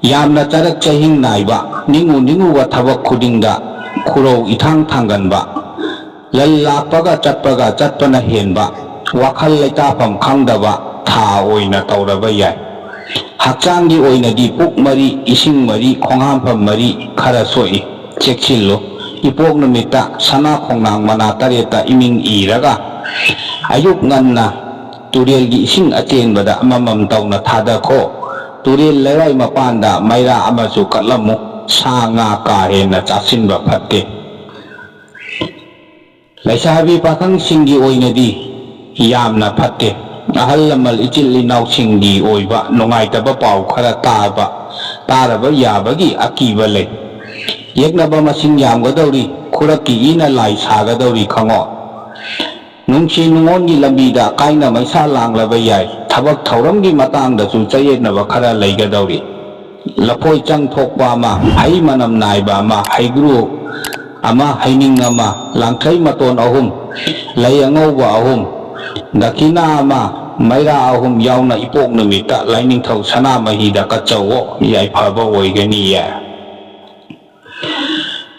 ꯌꯥꯝꯅ ꯆꯔꯛ ꯆꯍꯤꯡ ꯅꯥꯏꯕ, ꯅꯤꯡꯉꯨ ꯅꯤꯡꯉꯨꯕ ꯊꯕꯛ ꯈꯨꯗꯤꯡꯗ ꯈꯨꯔꯧ ꯏꯊꯥꯡ ꯊꯥꯡꯒꯟꯕ, ꯂꯜ ꯂꯥꯛꯄꯒ ꯆꯠꯄꯒ ꯆꯠꯄꯅ ꯍꯦꯟꯕ, ꯋꯥꯈꯜ ꯂꯩꯇꯥꯐꯝ ꯈꯪꯗꯕ ꯊꯥ ꯑꯣꯏꯅ ꯇꯧꯔꯕ ꯌꯥꯏ꯫ ꯍꯛꯆꯥꯡꯒꯤ ꯑꯣꯏꯅꯗꯤ ꯄꯨꯛ ꯃꯔꯤ, ꯏꯁꯤꯡ ꯃꯔꯤ, ꯈꯣꯡꯍꯥꯝꯐꯝ ꯃꯔꯤ ꯈꯔ ꯁꯣꯛꯏ꯫ ꯆꯦꯛꯁꯤꯜꯂꯨ꯫ ꯏꯄꯣꯛ ꯅꯨꯃꯤꯠꯇ ꯁꯅꯥ ꯈꯣꯡꯅꯥꯡ ꯃꯅꯥ ꯇꯔꯦꯠꯇ ꯏꯃꯤꯡ ꯏꯔꯒ ꯑꯌꯨꯛ ꯉꯟꯅ ꯇꯨꯔꯦꯜꯒꯤ ꯏꯁꯤꯡ ꯑꯆꯦꯟꯕꯗ ꯑꯃꯃꯝ ꯇꯧꯅ ꯊꯥꯗꯈꯣ꯫ ꯇꯨꯔꯦꯜ ꯂꯩꯔꯥꯏ ꯃꯄꯥꯟꯗ ꯃꯩꯔꯥ ꯑꯃꯁꯨ ꯀꯠꯂꯝꯃꯨ꯫ ꯁꯥ ꯉꯥ ꯀꯥ ꯍꯦꯟꯅ ꯆꯥꯁꯤꯟꯕ ꯐꯠꯇꯦ꯫ ꯂꯩꯁꯥꯕꯤ ꯄꯥꯈꯪꯁꯤꯡꯒꯤ ꯑꯣꯏꯅꯗꯤ ꯌꯥꯝꯅ ꯐꯠꯇꯦ꯫ ꯑꯍꯜ ꯂꯃꯟ, ꯏꯆꯤꯜ ꯏꯅꯥꯎꯁꯤꯡꯒꯤ ꯑꯣꯏꯕ ꯅꯨꯡꯉꯥꯏꯇꯕ ꯄꯥꯎ ꯈꯔ ꯇꯥꯕ, ꯇꯥꯔꯕ ꯌꯥꯕꯒꯤ ꯑꯀꯤꯕ ꯂꯩ꯫ ꯌꯦꯛꯅꯕ ꯃꯁꯤꯡ ꯌꯥꯝꯒꯗꯧꯔꯤ, ꯈꯨꯔꯛꯀꯤ ꯏꯅ ꯂꯥꯏ ꯁꯥꯒꯗꯧꯔꯤ ꯈꯪꯉꯣ꯫ ꯅꯨꯡꯁꯤ ꯅꯨꯡꯉꯣꯟꯒꯤ ꯂꯝꯕꯤꯗ ꯀꯥꯏꯅ ꯃꯩꯁꯥ ꯂꯥꯡꯂꯕ ꯌꯥꯏ꯫ ꯊꯕꯛ ꯊꯧꯔꯝꯒꯤ ꯃꯇꯥꯡꯗꯁꯨ ꯆꯌꯦꯠꯅꯕ ꯈꯔ ꯂꯩꯒꯗꯧꯔꯤ꯫ ꯂꯐꯣꯏ ꯆꯪ ꯊꯣꯛꯄ ꯑꯃ, ꯍꯩ ꯃꯅꯝ ꯅꯥꯏꯕ ꯑꯃ, ꯍꯩꯒ꯭ꯔꯨ ꯑꯃ, ꯍꯩꯅꯤꯡ ꯑꯃ, ꯂꯥꯡꯊ꯭ꯔꯩ ꯃꯇꯣꯟ ꯑꯍꯨꯝ, ꯂꯩ ꯑꯉꯧꯕ ꯑꯍꯨꯝ, ꯗꯈꯤꯅꯥ ꯑꯃ, ꯃꯩꯔꯥ ꯑꯍꯨꯝ ꯌꯥꯎꯅ ꯏꯄꯣꯛ ꯅꯨꯃꯤꯠꯇ ꯂꯥꯏꯅꯤꯡꯊꯧ ꯁꯅꯥꯃꯍꯤꯗ ꯀꯠꯆꯧꯑꯣ, ꯌꯥꯏꯐꯕ ꯑꯣꯏꯒꯅꯤꯌꯦ꯫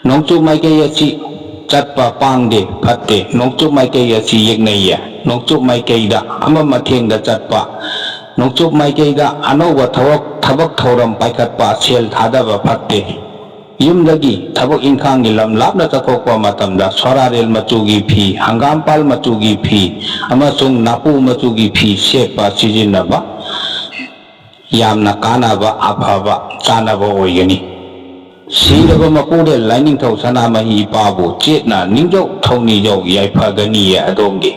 ꯅꯣꯡꯆꯨꯞ ꯃꯥꯏꯀꯩ ꯑꯁꯤ ꯆꯠꯄ ꯄꯥꯡꯗꯦ, ꯐꯠꯇꯦ꯫ ꯅꯣꯡꯆꯨꯞ ꯃꯥꯏꯀꯩ ꯑꯁꯤ ꯌꯦꯛꯅꯩꯌꯦ꯫ ꯅꯣꯡꯆꯨꯞ ꯃꯥꯏꯀꯩꯗ ꯑꯃ ꯃꯊꯦꯡꯗ ꯆꯠꯄ, ꯅꯣꯡꯆꯨꯞ ꯃꯥꯏꯀꯩꯗ ꯑꯅꯧꯕ ꯊꯕꯛ, ꯊꯕꯛ ꯊꯧꯔꯝ ꯄꯥꯏꯈꯠꯄ, ꯁꯦꯜ ꯊꯥꯗꯕ ꯐꯠꯇꯦ꯫ ꯌꯨꯝꯗꯒꯤ ꯊꯕꯛ ꯏꯪꯈꯥꯡꯒꯤ ꯂꯝ ꯂꯥꯞꯅ ꯆꯠꯊꯣꯛꯄ ꯃꯇꯝꯗ ꯁꯣꯔꯥꯔꯦꯜ ꯃꯆꯨꯒꯤ ꯐꯤ, ꯍꯪꯒꯥꯝꯄꯥꯜ ꯃꯆꯨꯒꯤ ꯐꯤ ꯑꯃꯁꯨꯡ ꯅꯥꯄꯨ ꯃꯆꯨꯒꯤ ꯐꯤ ꯁꯦꯠꯄ ꯁꯤꯖꯤꯟꯅꯕ ꯌꯥꯝꯅ ꯀꯥꯟꯅꯕ, ꯑꯐꯕ ꯆꯥꯅꯕ ꯑꯣꯏꯒꯅꯤ꯫ ꯁꯤꯔꯕ ꯃꯄꯨꯔꯦꯜ ꯂꯥꯏꯅꯤꯡꯊꯧ ꯁꯅꯥꯃꯍꯤ ꯏꯄꯥꯕꯨ ꯆꯦꯠꯅ ꯅꯤꯡꯖꯧ ꯊꯧꯅꯤꯖꯧ, ꯌꯥꯏꯐꯒꯅꯤꯌꯦ ꯑꯗꯣꯝꯒꯤ꯫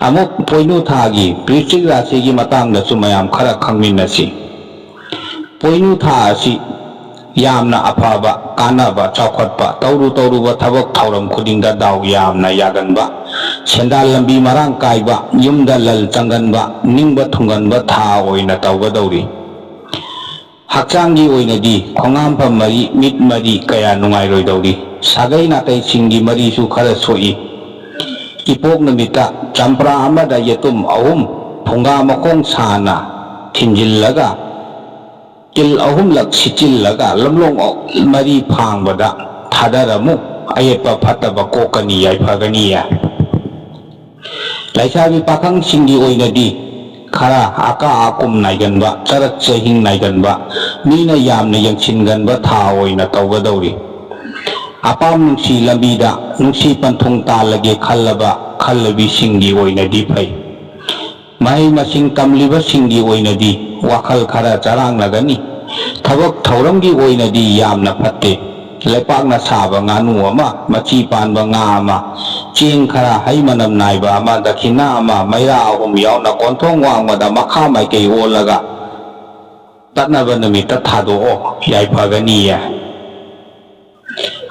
ꯑꯃꯨꯛ ꯄꯣꯏꯅꯨ ꯊꯥꯒꯤ ꯄ꯭ꯔꯤꯆꯤꯛ ꯔꯥꯁꯤꯒꯤ ꯃꯇꯥꯡꯗꯁꯨ ꯃꯌꯥꯝ ꯈꯔ ꯈꯪꯃꯤꯟꯅꯁꯤ꯫ ꯄꯣꯏꯅꯨ ꯊꯥ ꯑꯁꯤ ꯌꯥꯝꯅ ꯑꯐꯕ, ꯀꯥꯟꯅꯕ, ꯆꯥꯎꯈꯠꯄ, ꯇꯧꯔꯨ ꯇꯧꯔꯨꯕ ꯊꯕꯛ ꯊꯧꯔꯝ ꯈꯨꯗꯤꯡꯗ ꯗꯥꯎ ꯌꯥꯝꯅ ꯌꯥꯒꯟꯕ, ꯁꯦꯟꯗꯥꯟ ꯂꯝꯕꯤ ꯃꯔꯥꯡ ꯀꯥꯏꯕ, ꯌꯨꯝꯗ ꯂꯜ ꯆꯪꯒꯟꯕ, ꯅꯤꯡꯕ ꯊꯨꯡꯒꯟꯕ ꯊꯥ ꯑꯣꯏꯅ ꯇꯧꯒꯗꯧꯔꯤ꯫ ꯍꯛꯆꯥꯡꯒꯤ ꯑꯣꯏꯅꯗꯤ ꯈꯣꯡꯍꯥꯝꯐꯝ ꯃꯔꯤ, ꯃꯤꯠ ꯃꯔꯤ ꯀꯌꯥ ꯅꯨꯡꯉꯥꯏꯔꯣꯏꯗꯧꯔꯤ꯫ ꯁꯥꯒꯩ ꯅꯥꯇꯩꯁꯤꯡꯒꯤ ꯃꯔꯤꯁꯨ ꯈꯔ ꯁꯣꯛꯏ꯫ ꯏꯄꯣꯛ ꯅꯨꯃꯤꯠꯇ ꯆꯝꯄ꯭ꯔꯥ ꯑꯃꯗ ꯌꯦꯇꯨꯝ ꯑꯍꯨꯝ ꯐꯨꯡꯒꯥ ꯃꯈꯣꯡ ꯁꯥꯅ ꯊꯤꯟꯖꯤꯜꯂꯒ, ꯇꯤꯜ ꯑꯍꯨꯝꯂꯛ ꯁꯤꯠꯆꯤꯜꯂꯒ, ꯂꯝꯂꯣꯡ ꯃꯔꯤ ꯐꯥꯡꯕꯗ ꯊꯥꯗꯔꯝꯃꯨ꯫ ꯑꯌꯦꯠꯄ ꯐꯠꯇꯕ ꯀꯣꯛꯀꯅꯤ, ꯌꯥꯏꯐꯒꯅꯤꯌꯦ꯫ ꯂꯩꯁꯥꯕꯤ ꯄꯥꯈꯪꯁꯤꯡꯒꯤ ꯑꯣꯏꯅꯗꯤ ꯈꯔ ꯑꯀꯥ ꯑꯀꯨꯝ ꯅꯥꯏꯒꯟꯕ, ꯆꯔꯛ ꯆꯍꯤꯡ ꯅꯥꯏꯒꯟꯕ, ꯃꯤꯅ ꯌꯥꯝꯅ ꯌꯦꯡꯁꯤꯟꯒꯟꯕ ꯊꯥ ꯑꯣꯏꯅ ꯇꯧꯒꯗꯧꯔꯤ꯫ ꯑꯄꯥꯝ ꯅꯨꯡꯁꯤ ꯂꯝꯕꯤꯗ ꯅꯨꯡꯁꯤ ꯄꯟꯊꯨꯡ ꯇꯥꯜꯂꯒꯦ ꯈꯜꯂꯕ ꯈꯜꯂꯕꯤꯁꯤꯡꯒꯤ ꯑꯣꯏꯅꯗꯤ ꯐꯩ꯫ ꯃꯍꯩ ꯃꯁꯤꯡ ꯇꯝꯂꯤꯕꯁꯤꯡꯒꯤ ꯑꯣꯏꯅꯗꯤ ꯋꯥꯈꯜ ꯈꯔ ꯆꯔꯥꯡꯅꯒꯅꯤ꯫ ꯊꯕꯛ ꯊꯧꯔꯝꯒꯤ ꯑꯣꯏꯅꯗꯤ ꯌꯥꯝꯅ ꯐꯠꯇꯦ꯫ ꯂꯩꯄꯥꯛꯅ ꯁꯥꯕ ꯉꯥꯅꯨ ꯑꯃ, ꯃꯆꯤ ꯄꯥꯟꯕ ꯉꯥ ꯑꯃ, ꯆꯦꯡ ꯈꯔ, ꯍꯩ ꯃꯅꯝ ꯅꯥꯏꯕ ꯑꯃ, ꯗꯈꯤꯅꯥ ꯑꯃ, ꯃꯩꯔꯥ ꯑꯍꯨꯝ ꯌꯥꯎꯅ ꯀꯣꯟꯊꯣꯡ ꯋꯥꯡꯃꯗ ꯃꯈꯥ ꯃꯥꯏꯀꯩ ꯑꯣꯜꯂꯒ ꯇꯠꯅꯕ ꯅꯨꯃꯤꯠꯇ ꯊꯥꯗꯣꯛꯑꯣ, ꯌꯥꯏꯐꯒꯅꯤꯌꯦ꯫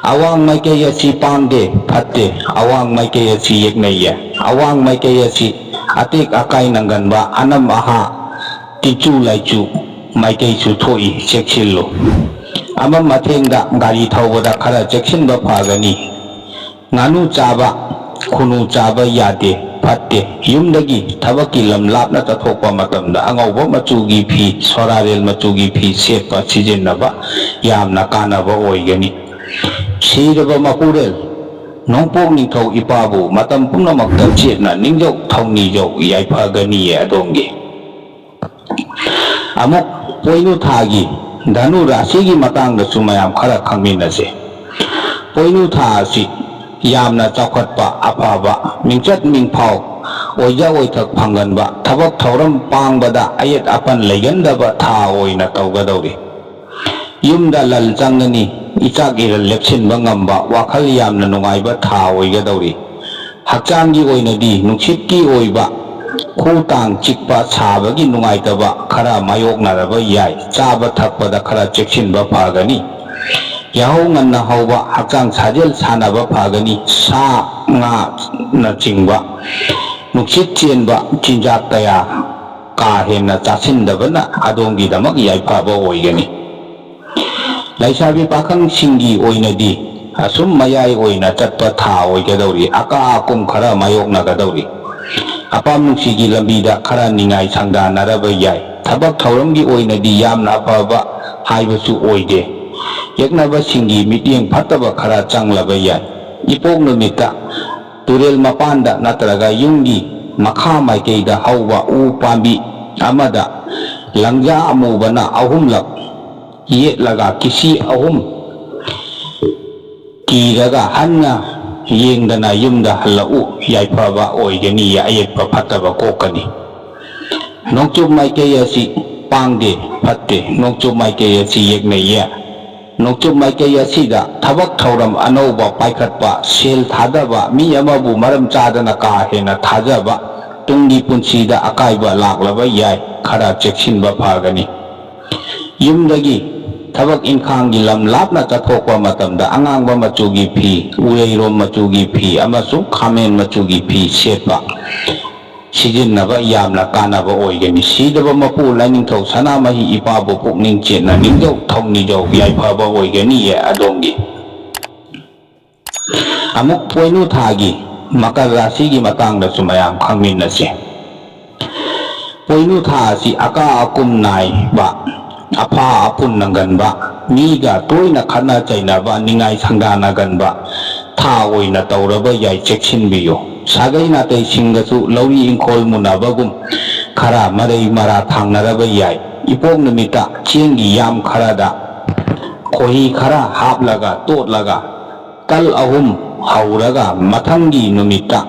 ꯑꯋꯥꯡ ꯃꯥꯏꯀꯩ ꯑꯁꯤ ꯄꯥꯡꯗꯦ, ꯐꯠꯇꯦ꯫ ꯑꯋꯥꯡ ꯃꯥꯏꯀꯩ ꯑꯁꯤ ꯌꯦꯛꯅꯩꯌꯦ꯫ ꯑꯋꯥꯡ ꯃꯥꯏꯀꯩ ꯑꯁꯤ ꯑꯇꯦꯛ ꯑꯀꯥꯏ ꯅꯪꯒꯟꯕ, ꯑꯅꯝ ꯑꯍꯥ, ꯇꯤꯆꯨ ꯂꯥꯏꯆꯨ ꯃꯥꯏꯀꯩꯁꯨ ꯊꯣꯛꯏ, ꯆꯦꯛꯁꯤꯜꯂꯨ꯫ ꯑꯃꯝ ꯑꯊꯦꯡꯗ ꯒꯥꯔꯤ ꯊꯧꯕꯗ ꯈꯔ ꯆꯦꯛꯁꯤꯟꯕ ꯐꯒꯅꯤ꯫ ꯉꯥꯅꯨ ꯆꯥꯕ, ꯈꯨꯅꯨ ꯆꯥꯕ ꯌꯥꯗꯦ, ꯐꯠꯇꯦ꯫ ꯌꯨꯝꯗꯒꯤ ꯊꯕꯛꯀꯤ ꯂꯝ ꯂꯥꯞꯅ ꯆꯠꯊꯣꯛꯄ ꯃꯇꯝꯗ ꯑꯉꯧꯕ ꯃꯆꯨꯒꯤ ꯐꯤ, ꯁꯣꯔꯥꯔꯦꯜ ꯃꯆꯨꯒꯤ ꯐꯤ ꯁꯦꯠꯄ, ꯁꯤꯖꯤꯟꯅꯕ ꯌꯥꯝꯅ ꯀꯥꯟꯅꯕ ꯑꯣꯏꯒꯅꯤ꯫ ꯁꯤꯔꯕ ꯃꯄꯨꯔꯦꯜ ꯅꯣꯡꯄꯣꯛ ꯅꯤꯡꯊꯧ ꯏꯄꯥꯕꯨ ꯃꯇꯝ ꯄꯨꯝꯅꯃꯛꯇ ꯆꯦꯠꯅ ꯅꯤꯡꯖꯧ ꯊꯧꯅꯤꯖꯧ, ꯌꯥꯏꯐꯒꯅꯤꯌꯦ ꯑꯗꯣꯝꯒꯤ꯫ ꯑꯃꯨꯛ ꯄꯣꯏꯅꯨ ꯊꯥꯒꯤ ꯙꯅꯨ ꯔꯥꯁꯤꯒꯤ ꯃꯇꯥꯡꯗꯁꯨ ꯃꯌꯥꯝ ꯈꯔ ꯈꯪꯃꯤꯟꯅꯁꯦ꯫ ꯄꯣꯏꯅꯨ ꯊꯥ ꯑꯁꯤ ꯌꯥꯝꯅ ꯆꯥꯎꯈꯠꯄ, ꯑꯐꯕ, ꯃꯤꯡꯆꯠ ꯃꯤꯡꯐꯥꯎ, ꯑꯣꯏꯖ ꯑꯣꯏꯊꯛ ꯐꯪꯒꯟꯕ, ꯊꯕꯛ ꯊꯧꯔꯝ ꯄꯥꯡꯕꯗ ꯑꯌꯦꯠ ꯑꯄꯟ ꯂꯩꯒꯟꯗꯕ ꯊꯥ ꯑꯣꯏꯅ ꯇꯧꯒꯗꯧꯔꯤ꯫ ꯌꯨꯝꯗ ꯂꯟ ꯆꯪꯒꯅꯤ, ꯏꯆꯥꯛ ꯏꯔꯜ ꯂꯦꯞꯁꯤꯟꯕ ꯉꯝꯕ, ꯋꯥꯈꯜ ꯌꯥꯝꯅ ꯅꯨꯡꯉꯥꯏꯕ ꯊꯥ ꯑꯣꯏꯒꯗꯧꯔꯤ꯫ ꯍꯛꯆꯥꯡꯒꯤ ꯑꯣꯏꯅꯗꯤ ꯅꯨꯡꯁꯤꯠꯀꯤ ꯑꯣꯏꯕ ꯈꯨ ꯇꯥꯡ ꯆꯤꯛꯄ ꯁꯥꯕꯒꯤ ꯅꯨꯡꯉꯥꯏꯇꯕ ꯈꯔ ꯃꯥꯌꯣꯛꯅꯔꯕ ꯌꯥꯏ꯫ ꯆꯥꯕ ꯊꯛꯄꯗ ꯈꯔ ꯆꯦꯛꯁꯤꯟꯕ ꯐꯒꯅꯤ꯫ ꯌꯥꯍꯧ ꯉꯟꯅ ꯍꯧꯕ, ꯍꯛꯆꯥꯡ ꯁꯥꯖꯦꯜ ꯁꯥꯟꯅꯕ ꯐꯒꯅꯤ꯫ ꯁꯥ ꯉꯥꯅꯆꯤꯡꯕ ꯅꯨꯡꯁꯤꯠ ꯆꯦꯟꯕ ꯆꯤꯟꯖꯥꯛ ꯀꯌꯥ ꯀꯥ ꯍꯦꯟꯅ ꯆꯥꯁꯤꯟꯗꯕꯅ ꯑꯗꯣꯝꯒꯤꯗꯃꯛ ꯌꯥꯏꯐꯕ ꯑꯣꯏꯒꯅꯤ꯫ ꯂꯩꯁꯥꯕꯤ ꯄꯥꯈꯪꯁꯤꯡꯒꯤ ꯑꯣꯏꯅꯗꯤ ꯑꯁꯨꯝ ꯃꯌꯥꯏ ꯑꯣꯏꯅ ꯆꯠꯄ ꯊꯥ ꯑꯣꯏꯒꯗꯧꯔꯤ꯫ ꯑꯀꯥ ꯑꯀꯨꯝ ꯈꯔ ꯃꯥꯌꯣꯛꯅꯒꯗꯧꯔꯤ꯫ ꯑꯄꯥꯝ ꯅꯨꯡꯁꯤꯒꯤ ꯂꯝꯕꯤꯗ ꯈꯔ ꯅꯤꯡꯉꯥꯏ ꯁꯪꯗꯥꯅꯔꯕ ꯌꯥꯏ꯫ ꯊꯕꯛ ꯊꯧꯔꯝꯒꯤ ꯑꯣꯏꯅꯗꯤ ꯌꯥꯝꯅ ꯑꯐꯕ ꯍꯥꯏꯕꯁꯨ ꯑꯣꯏꯗꯦ꯫ ꯌꯦꯛꯅꯕꯁꯤꯡꯒꯤ ꯃꯤꯠꯌꯦꯡ ꯐꯠꯇꯕ ꯈꯔ ꯆꯪꯂꯕ ꯌꯥꯏ꯫ ꯏꯄꯣꯛ ꯅꯨꯃꯤꯠꯇ ꯇꯨꯔꯦꯜ ꯃꯄꯥꯟꯗ ꯅꯠꯇ꯭ꯔꯒ ꯌꯨꯝꯒꯤ ꯃꯈꯥ ꯃꯥꯏꯀꯩꯗ ꯍꯧꯕ ꯎ ꯄꯥꯝꯕꯤ ꯑꯃꯗ ꯂꯪꯖꯥ ꯑꯃꯨꯕꯅ ꯑꯍꯨꯝꯂꯛ ꯌꯦꯠꯂꯒ ꯀꯤꯁꯤ ꯑꯍꯨꯝ ꯀꯤꯔꯒ ꯍꯟꯅ ꯌꯦꯡꯗꯅ ꯌꯨꯝꯗ ꯍꯜꯂꯛꯎ꯫ ꯌꯥꯏꯐꯕ ꯑꯣꯏꯒꯅꯤ, ꯑꯌꯦꯛꯄ ꯐꯠꯇꯕ ꯀꯣꯛꯀꯅꯤ꯫ ꯅꯣꯡꯆꯨꯞ ꯃꯥꯏꯀꯩ ꯑꯁꯤ ꯄꯥꯡꯗꯦ, ꯐꯠꯇꯦ꯫ ꯅꯣꯡꯆꯨꯞ ꯃꯥꯏꯀꯩ ꯑꯁꯤ ꯌꯦꯛꯅꯩꯌꯦ꯫ ꯅꯣꯡꯆꯨꯞ ꯃꯥꯏꯀꯩ ꯑꯁꯤꯗ ꯊꯕꯛ ꯊꯧꯔꯝ ꯑꯅꯧꯕ ꯄꯥꯏꯈꯠꯄ, ꯁꯦꯜ ꯊꯥꯗꯕ, ꯃꯤ ꯑꯃꯕꯨ ꯃꯔꯝ ꯆꯥꯗꯅ ꯀꯥ ꯍꯦꯟꯅ ꯊꯥꯖꯕ, ꯇꯨꯡꯒꯤ ꯄꯨꯟꯁꯤꯗ ꯑꯀꯥꯏꯕ ꯂꯥꯛꯂꯕ ꯌꯥꯏ꯫ ꯈꯔ ꯆꯦꯛꯁꯤꯟꯕ ꯐꯒꯅꯤ꯫ ꯌꯨꯝꯗꯒꯤ ꯊꯕꯛ ꯏꯪꯈꯥꯡꯒꯤ ꯂꯝ ꯂꯥꯞꯅ ꯆꯠꯊꯣꯛꯄ ꯃꯇꯝꯗ ꯑꯉꯥꯡꯕ ꯃꯆꯨꯒꯤ ꯐꯤ, ꯎꯔꯩꯔꯣꯝ ꯃꯆꯨꯒꯤ ꯐꯤ ꯑꯃꯁꯨꯡ ꯈꯥꯃꯦꯟ ꯃꯆꯨꯒꯤ ꯐꯤ ꯁꯦꯠꯄ, ꯁꯤꯖꯤꯟꯅꯕ ꯌꯥꯝꯅ ꯀꯥꯟꯅꯕ ꯑꯣꯏꯒꯅꯤ꯫ ꯁꯤꯗꯕ ꯃꯄꯨ ꯂꯥꯏꯅꯤꯡꯊꯧ ꯁꯅꯥꯃꯍꯤ ꯏꯄꯥꯕꯨ ꯄꯨꯛꯅꯤꯡ ꯆꯦꯠꯅ ꯅꯤꯡꯖꯧ ꯊꯧꯅꯤꯖꯧ, ꯌꯥꯏꯐꯕ ꯑꯣꯏꯒꯅꯤꯌꯦ ꯑꯗꯣꯝꯒꯤ꯫ ꯑꯃꯨꯛ ꯄꯣꯏꯅꯨ ꯊꯥꯒꯤ ꯃꯀꯔ ꯔꯥꯁꯤꯒꯤ ꯃꯇꯥꯡꯗꯁꯨ ꯃꯌꯥꯝ ꯈꯪꯃꯤꯟꯅꯁꯤ꯫ ꯄꯣꯏꯅꯨ ꯊꯥ ꯑꯁꯤ ꯑꯀꯥ ꯑꯀꯨꯝ ꯅꯥꯏꯕ, ꯑꯐꯥ ꯑꯐꯨꯟ ꯅꯪꯒꯟꯕ, ꯃꯤꯒ ꯇꯣꯏꯅ ꯈꯠꯅ ꯆꯩꯅꯕ, ꯅꯤꯡꯉꯥꯏ ꯁꯪꯗꯥꯅꯒꯟꯕ ꯊꯥ ꯑꯣꯏꯅ ꯇꯧꯔꯕ ꯌꯥꯏ, ꯆꯦꯛꯁꯤꯟꯕꯤꯌꯨ꯫ ꯁꯥꯒꯩ ꯅꯥꯇꯩꯁꯤꯡꯒꯁꯨ ꯂꯧꯔꯤ ꯏꯪꯈꯣꯜ ꯃꯨꯟꯅꯕꯒꯨꯝ ꯈꯔ ꯃꯔꯩ ꯃꯔꯥ ꯊꯥꯡꯅꯔꯕ ꯌꯥꯏ꯫ ꯏꯄꯣꯛ ꯅꯨꯃꯤꯠꯇ ꯆꯦꯡꯒꯤ ꯌꯥꯝ ꯈꯔꯗ ꯈꯣꯏꯍꯤ ꯈꯔ ꯍꯥꯞꯂꯒ ꯇꯣꯠꯂꯒ ꯇꯜ ꯑꯍꯨꯝ ꯍꯧꯔꯒ ꯃꯊꯪꯒꯤ ꯅꯨꯃꯤꯠꯇ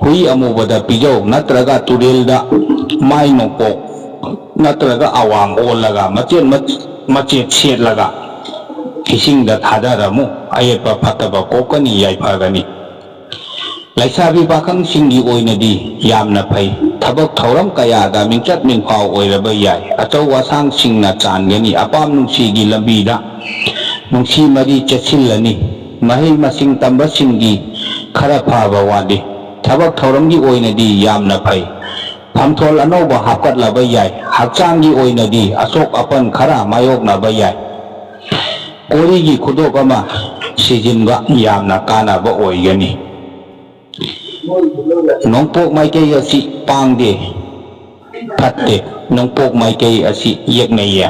ꯍꯨꯏ ꯑꯃꯨꯕꯗ ꯄꯤꯖꯧ, ꯅꯠꯇ꯭ꯔꯒ ꯇꯨꯔꯦꯜꯗ ꯃꯥꯏ ꯅꯣꯡꯄꯣꯛ ꯅꯠꯇ꯭ꯔꯒ ꯑꯋꯥꯡ ꯑꯣꯜꯂꯒ ꯃꯆꯦꯠ ꯃꯆ-, ꯃꯆꯦꯠ ꯁꯦꯠꯂꯒ ꯏꯁꯤꯡꯗ ꯊꯥꯗꯔꯝꯃꯨ꯫ ꯑꯌꯦꯠꯄ ꯐꯠꯇꯕ ꯀꯣꯛꯀꯅꯤ, ꯌꯥꯏꯐꯒꯅꯤ꯫ ꯂꯩꯁꯥꯕꯤ ꯄꯥꯈꯪꯁꯤꯡꯒꯤ ꯑꯣꯏꯅꯗꯤ ꯌꯥꯝꯅ ꯐꯩ꯫ ꯊꯕꯛ ꯊꯧꯔꯝ ꯀꯌꯥꯗ ꯃꯤꯡꯆꯠ ꯃꯤꯡꯐꯥꯎ ꯑꯣꯏꯔꯕ ꯌꯥꯏ꯫ ꯑꯆꯧ ꯑꯁꯥꯡꯁꯤꯡꯅ ꯆꯥꯟꯒꯅꯤ꯫ ꯑꯄꯥꯝ ꯅꯨꯡꯁꯤꯒꯤ ꯂꯝꯕꯤꯗ ꯅꯨꯡꯁꯤ ꯃꯔꯤ ꯆꯦꯠꯁꯤꯜꯂꯅꯤ꯫ ꯃꯍꯩ ꯃꯁꯤꯡ ꯇꯝꯕꯁꯤꯡꯒꯤ ꯈꯔ ꯐꯕ ꯋꯥꯠꯂꯤ꯫ ꯊꯕꯛ ꯊꯧꯔꯝꯒꯤ ꯑꯣꯏꯅꯗꯤ ꯌꯥꯝꯅ ꯐꯩ꯫ ꯐꯝꯊꯣꯜ ꯑꯅꯧꯕ ꯍꯥꯞꯀꯠꯂꯕ ꯌꯥꯏ꯫ ꯍꯛꯆꯥꯡꯒꯤ ꯑꯣꯏꯅꯗꯤ ꯑꯁꯣꯛ ꯑꯄꯟ ꯈꯔ ꯃꯥꯌꯣꯛꯅꯕ ꯌꯥꯏ꯫ ꯀꯣꯔꯤꯒꯤ ꯈꯨꯗꯣꯞ ꯑꯃ ꯁꯤꯖꯤꯟꯕ ꯌꯥꯝꯅ ꯀꯥꯟꯅꯕ ꯑꯣꯏꯒꯅꯤ꯫ ꯅꯣꯡꯄꯣꯛ ꯃꯥꯏꯀꯩ ꯑꯁꯤ ꯄꯥꯡꯗꯦ, ꯐꯠꯇꯦ꯫ ꯅꯣꯡꯄꯣꯛ ꯃꯥꯏꯀꯩ ꯑꯁꯤ ꯌꯦꯛꯅꯩꯌꯦ꯫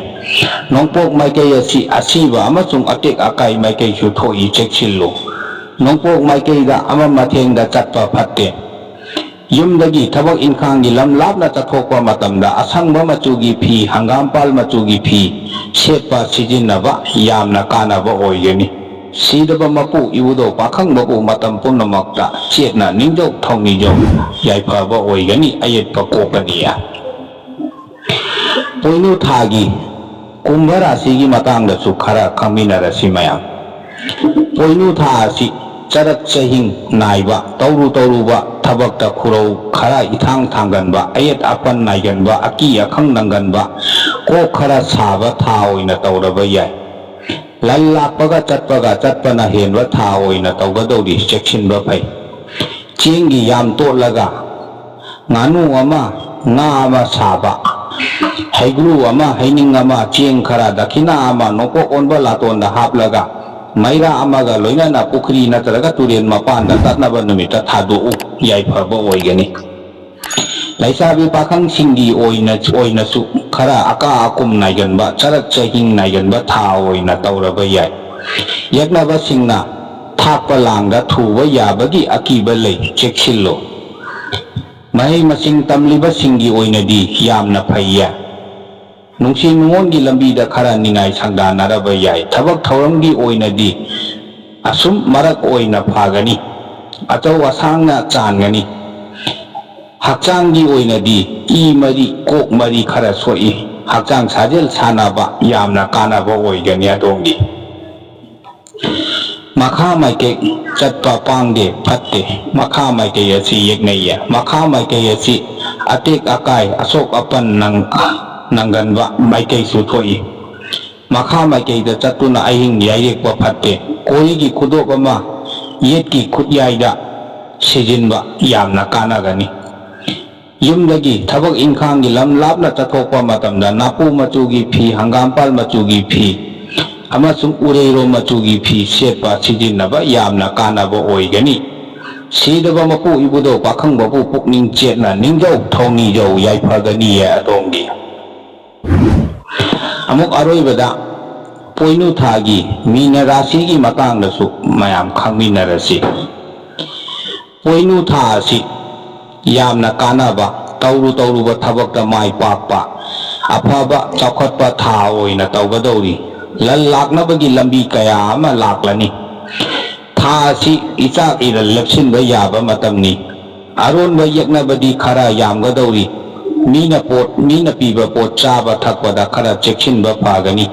ꯅꯣꯡꯄꯣꯛ ꯃꯥꯏꯀꯩ ꯑꯁꯤ ꯑꯁꯤꯕ ꯑꯃꯁꯨꯡ ꯑꯇꯦꯛ ꯑꯀꯥꯏ ꯃꯥꯏꯀꯩꯁꯨ ꯊꯣꯛꯏ, ꯆꯦꯛꯁꯤꯜꯂꯨ꯫ ꯅꯣꯡꯄꯣꯛ ꯃꯥꯏꯀꯩꯗ ꯑꯃ ꯃꯊꯦꯡꯗ ꯆꯠꯄ ꯐꯠꯇꯦ꯫ ꯌꯨꯝꯗꯒꯤ ꯊꯕꯛ ꯏꯪꯈꯥꯡꯒꯤ ꯂꯝ ꯂꯥꯞꯅ ꯆꯠꯊꯣꯛꯄ ꯃꯇꯝꯗ ꯑꯁꯪꯕ ꯃꯆꯨꯒꯤ ꯐꯤ, ꯍꯪꯒꯥꯝꯄꯥꯜ ꯃꯆꯨꯒꯤ ꯐꯤ ꯁꯦꯠꯄ ꯁꯤꯖꯤꯟꯅꯕ ꯌꯥꯝꯅ ꯀꯥꯟꯅꯕ ꯑꯣꯏꯒꯅꯤ꯫ ꯁꯤꯗꯕ ꯃꯄꯨ ꯏꯕꯨꯙꯧ ꯄꯥꯈꯪꯕꯕꯨ ꯃꯇꯝ ꯄꯨꯝꯅꯃꯛꯇ ꯆꯦꯠꯅ ꯅꯤꯡꯖꯧ ꯊꯧꯅꯤꯖꯧ, ꯌꯥꯏꯐꯕ ꯑꯣꯏꯒꯅꯤ, ꯑꯌꯦꯠꯄ ꯀꯣꯛꯀꯅꯤ꯫ ꯄꯣꯏꯅꯨ ꯊꯥꯒꯤ ꯀꯨꯝꯚ ꯔꯥꯁꯤꯒꯤ ꯃꯇꯥꯡꯗꯁꯨ ꯈꯔ ꯈꯪꯃꯤꯟꯅꯔꯁꯤ ꯃꯌꯥꯝ꯫ ꯄꯣꯏꯅꯨ ꯊꯥ ꯑꯁꯤ ꯆꯔꯛ ꯆꯍꯤꯡ ꯅꯥꯏꯕ, ꯇꯧꯔꯨ ꯇꯧꯔꯨꯕ ꯊꯕꯛꯇ ꯈꯨꯔꯧ ꯈꯔ ꯏꯊꯥꯡ ꯊꯥꯡꯒꯟꯕ, ꯑꯌꯦꯠ ꯑꯄꯟ ꯅꯥꯏꯒꯟꯕ, ꯑꯀꯤ ꯑꯈꯪ ꯅꯪꯒꯟꯕ, ꯀꯣꯛ ꯈꯔ ꯁꯥꯕ ꯊꯥ ꯑꯣꯏꯅ ꯇꯧꯔꯕ ꯌꯥꯏ꯫ ꯂꯟ ꯂꯥꯛꯄꯒ ꯆꯠꯄꯒ ꯆꯠꯄꯅ ꯍꯦꯟꯕ ꯊꯥ ꯑꯣꯏꯅ ꯇꯧꯒꯗꯧꯔꯤ, ꯆꯦꯛꯁꯤꯟꯕ ꯐꯩ꯫ ꯆꯦꯡꯒꯤ ꯌꯥꯝ ꯇꯣꯠꯂꯒ ꯉꯥꯅꯨ ꯑꯃ, ꯉꯥ ꯑꯃ ꯁꯥꯕ, ꯍꯩꯒ꯭ꯔꯨ ꯑꯃ, ꯍꯩꯅꯤꯡ ꯑꯃ, ꯆꯦꯡ ꯈꯔ, ꯗꯈꯤꯅꯥ ꯑꯃ, ꯅꯣꯡꯄꯣꯛ ꯑꯣꯟꯕ ꯂꯥꯇꯣꯟꯗ ꯍꯥꯞꯂꯒ ꯃꯩꯔꯥ ꯑꯃꯒ ꯂꯣꯏꯅꯅ ꯄꯨꯈ꯭ꯔꯤ ꯅꯠꯇ꯭ꯔꯒ ꯇꯨꯔꯦꯜ ꯃꯄꯥꯟꯗ ꯇꯠꯅꯕ ꯅꯨꯃꯤꯠꯇ ꯊꯥꯗꯣꯛꯎ, ꯌꯥꯏꯐꯕ ꯑꯣꯏꯒꯅꯤ꯫ ꯂꯩꯁꯥꯕꯤ ꯄꯥꯈꯪꯁꯤꯡꯒꯤ ꯑꯣꯏꯅ, ꯑꯣꯏꯅꯁꯨ ꯈꯔ ꯑꯀꯥ ꯑꯀꯨꯝ ꯅꯥꯏꯒꯟꯕ, ꯆꯔꯛ ꯆꯍꯤꯡ ꯅꯥꯏꯒꯟꯕ ꯊꯥ ꯑꯣꯏꯅ ꯇꯧꯔꯕ ꯌꯥꯏ꯫ ꯌꯦꯛꯅꯕꯁꯤꯡꯅ ꯊꯥꯛꯄ ꯂꯥꯡꯗ ꯊꯨꯕ ꯌꯥꯕꯒꯤ ꯑꯀꯤꯕ ꯂꯩ, ꯆꯦꯛꯁꯤꯜꯂꯨ꯫ ꯃꯍꯩ ꯃꯁꯤꯡ ꯇꯝꯂꯤꯕꯁꯤꯡꯒꯤ ꯑꯣꯏꯅꯗꯤ ꯌꯥꯝꯅ ꯐꯩꯌꯦ꯫ ꯅꯨꯡꯁꯤ ꯅꯨꯡꯉꯣꯟꯒꯤ ꯂꯝꯕꯤꯗ ꯈꯔ ꯅꯤꯡꯉꯥꯏ ꯁꯪꯗꯥꯅꯔꯕ ꯌꯥꯏ꯫ ꯊꯕꯛ ꯊꯧꯔꯝꯒꯤ ꯑꯣꯏꯅꯗꯤ ꯑꯁꯨꯝ ꯃꯔꯛ ꯑꯣꯏꯅ ꯐꯒꯅꯤ꯫ ꯑꯆꯧ ꯑꯁꯥꯡꯅ ꯆꯥꯟꯒꯅꯤ꯫ ꯍꯛꯆꯥꯡꯒꯤ ꯑꯣꯏꯅꯗꯤ ꯏ ꯃꯔꯤ, ꯀꯣꯛ ꯃꯔꯤ ꯈꯔ ꯁꯣꯛꯏ꯫ ꯍꯛꯆꯥꯡ ꯁꯥꯖꯦꯜ ꯁꯥꯟꯅꯕ ꯌꯥꯝꯅ ꯀꯥꯟꯅꯕ ꯑꯣꯏꯒꯅꯤ ꯑꯗꯣꯝꯒꯤ꯫ ꯃꯈꯥ ꯃꯥꯏꯀꯩ ꯆꯠꯄ ꯄꯥꯡꯗꯦ, ꯐꯠꯇꯦ꯫ ꯃꯈꯥ ꯃꯥꯏꯀꯩ ꯑꯁꯤ ꯌꯦꯛꯅꯩꯌꯦ꯫ ꯃꯈꯥ ꯃꯥꯏꯀꯩ ꯑꯁꯤ ꯑꯇꯦꯛ ꯑꯀꯥꯏ, ꯑꯁꯣꯛ ꯑꯄꯟ ꯅꯪ-, ꯅꯪꯒꯟꯕ ꯃꯥꯏꯀꯩꯁꯨ ꯊꯣꯛꯏ꯫ ꯃꯈꯥ ꯃꯥꯏꯀꯩꯗ ꯆꯠꯇꯨꯅ ꯑꯍꯤꯡ ꯌꯥꯏꯔꯦꯛꯄ ꯐꯠꯇꯦ꯫ ꯀꯣꯔꯤꯒꯤ ꯈꯨꯗꯣꯞ ꯑꯃ ꯌꯦꯠꯀꯤ ꯈꯨꯠꯌꯥꯏꯗ ꯁꯤꯖꯤꯟꯕ ꯌꯥꯝꯅ ꯀꯥꯟꯅꯒꯅꯤ꯫ ꯌꯨꯝꯗꯒꯤ ꯊꯕꯛ ꯏꯪꯈꯥꯡꯒꯤ ꯂꯝ ꯂꯥꯞꯅ ꯆꯠꯊꯣꯛꯄ ꯃꯇꯝꯗ ꯅꯥꯄꯨ ꯃꯆꯨꯒꯤ ꯐꯤ, ꯍꯪꯒꯥꯝꯄꯥꯜ ꯃꯆꯨꯒꯤ ꯐꯤ ꯑꯃꯁꯨꯡ ꯎꯔꯩꯔꯣ ꯃꯆꯨꯒꯤ ꯐꯤ ꯁꯦꯠꯄ ꯁꯤꯖꯤꯟꯅꯕ ꯌꯥꯝꯅ ꯀꯥꯟꯅꯕ ꯑꯣꯏꯒꯅꯤ꯫ ꯁꯤꯗꯕ ꯃꯄꯨ ꯏꯕꯨꯙꯧ ꯄꯥꯈꯪꯕꯕꯨ ꯄꯨꯛꯅꯤꯡ ꯆꯦꯠꯅ ꯅꯤꯡꯖꯧ, ꯊꯧꯅꯤꯖꯧ, ꯌꯥꯏꯐꯒꯅꯤꯌꯦ ꯑꯗꯣꯝꯒꯤ꯫ ꯑꯃꯨꯛ ꯑꯔꯣꯏꯕꯗ ꯄꯣꯏꯅꯨ ꯊꯥꯒꯤ ꯃꯤꯅ ꯔꯥꯁꯤꯒꯤ ꯃꯇꯥꯡꯗꯁꯨ ꯃꯌꯥꯝ ꯈꯪꯃꯤꯟꯅꯔꯁꯤ꯫ ꯄꯣꯏꯅꯨ ꯊꯥ ꯑꯁꯤ ꯌꯥꯝꯅ ꯀꯥꯟꯅꯕ, ꯇꯧꯔꯨ ꯇꯧꯔꯨꯕ ꯊꯕꯛꯇ ꯃꯥꯏ ꯄꯥꯛꯄ, ꯑꯐꯕ ꯆꯥꯎꯈꯠꯄ ꯊꯥ ꯑꯣꯏꯅ ꯇꯧꯒꯗꯧꯔꯤ꯫ ꯂꯟ ꯂꯥꯛꯅꯕꯒꯤ ꯂꯝꯕꯤ ꯀꯌꯥ ꯑꯃ ꯂꯥꯛꯂꯅꯤ꯫ ꯊꯥ ꯑꯁꯤ ꯏꯆꯥꯛ ꯏꯔꯜ ꯂꯦꯞꯁꯤꯟꯕ ꯌꯥꯕ ꯃꯇꯝꯅꯤ꯫ ꯑꯔꯣꯟꯕ ꯌꯦꯛꯅꯕꯗꯤ ꯈꯔ ꯌꯥꯝꯒꯗꯧꯔꯤ꯫ ꯃꯤꯅ ꯄꯣꯠ, ꯃꯤꯅ ꯄꯤꯕ ꯄꯣꯠ ꯆꯥꯕ ꯊꯛꯄꯗ ꯈꯔ ꯆꯦꯛꯁꯤꯟꯕ ꯐꯒꯅꯤ꯫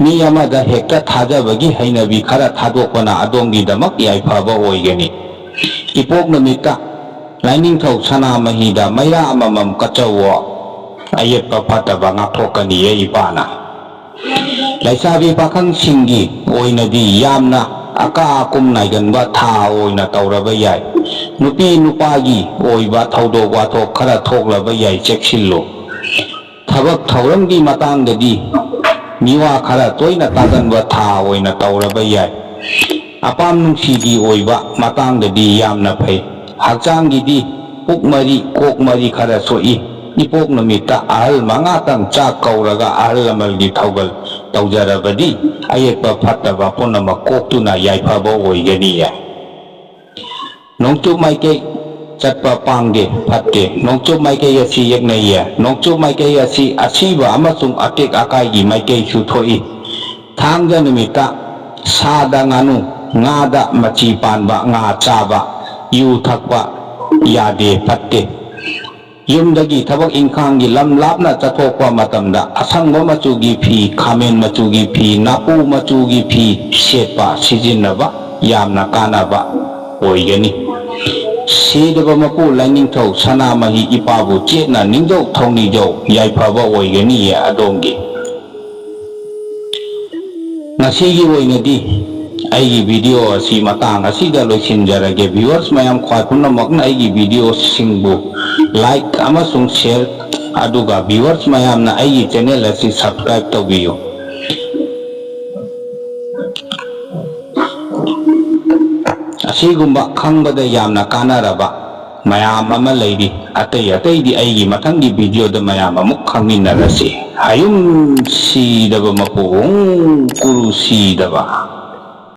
ꯃꯤ ꯑꯃꯗ ꯍꯦꯛꯇ ꯊꯥꯖꯕꯒꯤ ꯍꯩꯅꯕꯤ ꯈꯔ ꯊꯥꯗꯣꯛꯄꯅ ꯑꯗꯣꯝꯒꯤꯗꯃꯛ ꯌꯥꯏꯐꯕ ꯑꯣꯏꯒꯅꯤ꯫ ꯏꯄꯣꯛ ꯅꯨꯃꯤꯠꯇ ꯂꯥꯏꯅꯤꯡꯊꯧ ꯁꯅꯥꯃꯍꯤꯗ ꯃꯩꯔꯥ ꯑꯃꯃꯝ ꯀꯠꯆꯧꯋꯣ꯫ ꯑꯌꯦꯠꯄ ꯐꯠꯇꯕ ꯉꯥꯛꯊꯣꯛꯀꯅꯤꯌꯦ ꯏꯄꯥꯅ꯫ ꯂꯩꯁꯥꯕꯤ ꯄꯥꯈꯪꯁꯤꯡꯒꯤ ꯑꯣꯏꯅꯗꯤ ꯌꯥꯝꯅ ꯑꯀꯥ ꯑꯀꯨꯝ ꯅꯥꯏꯒꯟꯕ ꯊꯥ ꯑꯣꯏꯅ ꯇꯧꯔꯕ ꯌꯥꯏ꯫ ꯅꯨꯄꯤ ꯅꯨꯄꯥꯒꯤ ꯑꯣꯏꯕ ꯊꯧꯗꯣꯛ ꯋꯥꯊꯣꯛ ꯈꯔ ꯊꯣꯛꯂꯕ ꯌꯥꯏ, ꯆꯦꯛꯁꯤꯜꯂꯨ꯫ ꯊꯕꯛ ꯊꯧꯔꯝꯒꯤ ꯃꯇꯥꯡꯗꯗꯤ ꯃꯤꯋꯥ ꯈꯔ ꯇꯣꯏꯅ ꯇꯥꯒꯟꯕ ꯊꯥ ꯑꯣꯏꯅ ꯇꯧꯔꯕ ꯌꯥꯏ꯫ ꯑꯄꯥꯝ ꯅꯨꯡꯁꯤꯒꯤ ꯑꯣꯏꯕ ꯃꯇꯥꯡꯗꯗꯤ ꯌꯥꯝꯅ ꯐꯩ꯫ ꯍꯛꯆꯥꯡꯒꯤꯗꯤ ꯄꯨꯛ ꯃꯔꯤ, ꯀꯣꯛ ꯃꯔꯤ ꯈꯔ ꯁꯣꯛꯏ꯫ ꯏꯄꯣꯛ ꯅꯨꯃꯤꯠꯇ ꯑꯍꯜ ꯃꯉꯥꯇꯪ ꯆꯥꯛ ꯀꯧꯔꯒ ꯑꯍꯜ ꯂꯃꯟꯒꯤ ꯊꯧꯒꯜ ꯇꯧꯖꯔꯕꯗꯤ ꯑꯌꯦꯛꯄ ꯐꯠꯇꯕ ꯄꯨꯝꯅꯃꯛ ꯀꯣꯛꯇꯨꯅ ꯌꯥꯏꯐꯕ ꯑꯣꯏꯒꯅꯤꯌꯦ꯫ ꯅꯣꯡꯆꯨꯞ ꯃꯥꯏꯀꯩ ꯆꯠꯄ ꯄꯥꯡꯗꯦ, ꯐꯠꯇꯦ꯫ ꯅꯣꯡꯆꯨꯞ ꯃꯥꯏꯀꯩ ꯑꯁꯤ ꯌꯦꯛꯅꯩꯌꯦ꯫ ꯅꯣꯡꯆꯨꯞ ꯃꯥꯏꯀꯩ ꯑꯁꯤ ꯑꯁꯤꯕ ꯑꯃꯁꯨꯡ ꯑꯇꯦꯛ ꯑꯀꯥꯏꯒꯤ ꯃꯥꯏꯀꯩꯁꯨ ꯊꯣꯛꯏ꯫ ꯊꯥꯡꯖ ꯅꯨꯃꯤꯠꯇ ꯁꯥꯗ ꯉꯥꯅꯨ, ꯉꯥꯗ ꯃꯆꯤ ꯄꯥꯟꯕ ꯉꯥ ꯆꯥꯕ, ꯌꯨ ꯊꯛꯄ ꯌꯥꯗꯦ, ꯐꯠꯇꯦ꯫ ꯌꯨꯝꯗꯒꯤ ꯊꯕꯛ ꯏꯪꯈꯥꯡꯒꯤ ꯂꯝ ꯂꯥꯞꯅ ꯆꯠꯊꯣꯛꯄ ꯃꯇꯝꯗ ꯑꯁꯪꯕ ꯃꯆꯨꯒꯤ ꯐꯤ, ꯈꯥꯃꯦꯟ ꯃꯆꯨꯒꯤ ꯐꯤ, ꯅꯥꯄꯨ ꯃꯆꯨꯒꯤ ꯐꯤ ꯁꯦꯠꯄ, ꯁꯤꯖꯤꯟꯅꯕ ꯌꯥꯝꯅ ꯀꯥꯟꯅꯕ ꯑꯣꯏꯒꯅꯤ꯫ ꯁꯤꯗꯕ ꯃꯄꯨ ꯂꯥꯏꯅꯤꯡꯊꯧ ꯁꯅꯥꯃꯍꯤ ꯏꯄꯥꯕꯨ ꯆꯦꯠꯅ ꯅꯤꯡꯖꯧ ꯊꯧꯅꯤꯖꯧ, ꯌꯥꯏꯐꯕ ꯑꯣꯏꯒꯅꯤꯌꯦ ꯑꯗꯣꯝꯒꯤ꯫ ꯉꯁꯤꯒꯤ ꯑꯣꯏꯅꯗꯤ ꯑꯩꯒꯤ video ꯑꯁꯤ ꯃꯇꯥꯡ ꯑꯁꯤꯗ ꯂꯣꯏꯁꯤꯟꯖꯔꯒꯦ꯫ Viewers ꯃꯌꯥꯝ, ꯈ꯭ꯋꯥꯏ ꯄꯨꯝꯅꯃꯛꯅ ꯑꯩꯒꯤ video ꯁꯤꯡꯕꯨ like ꯑꯃꯁꯨꯡ share, ꯑꯗꯨꯒ viewers ꯃꯌꯥꯝꯅ ꯑꯩꯒꯤ channel ꯑꯁꯤ subscribe ꯇꯧꯕꯤꯌꯨ꯫ ꯑꯁꯤꯒꯨꯝꯕ ꯈꯪꯕꯗ ꯌꯥꯝꯅ ꯀꯥꯟꯅꯔꯕ ꯃꯌꯥꯝ ꯑꯃ ꯂꯩꯔꯤ꯫ ꯑꯇꯩ ꯑꯇꯩꯗꯤ ꯑꯩꯒꯤ ꯃꯊꯪꯒꯤ video ꯗ ꯃꯌꯥꯝ ꯑꯃꯨꯛ ꯈꯪꯃꯤꯟꯅꯔꯁꯤ꯫ ꯍꯌꯨꯝ ꯁꯤꯗꯕ ꯃꯄꯨ ꯍꯨꯝ ꯀꯨꯔꯨ ꯁꯤꯗꯕ꯫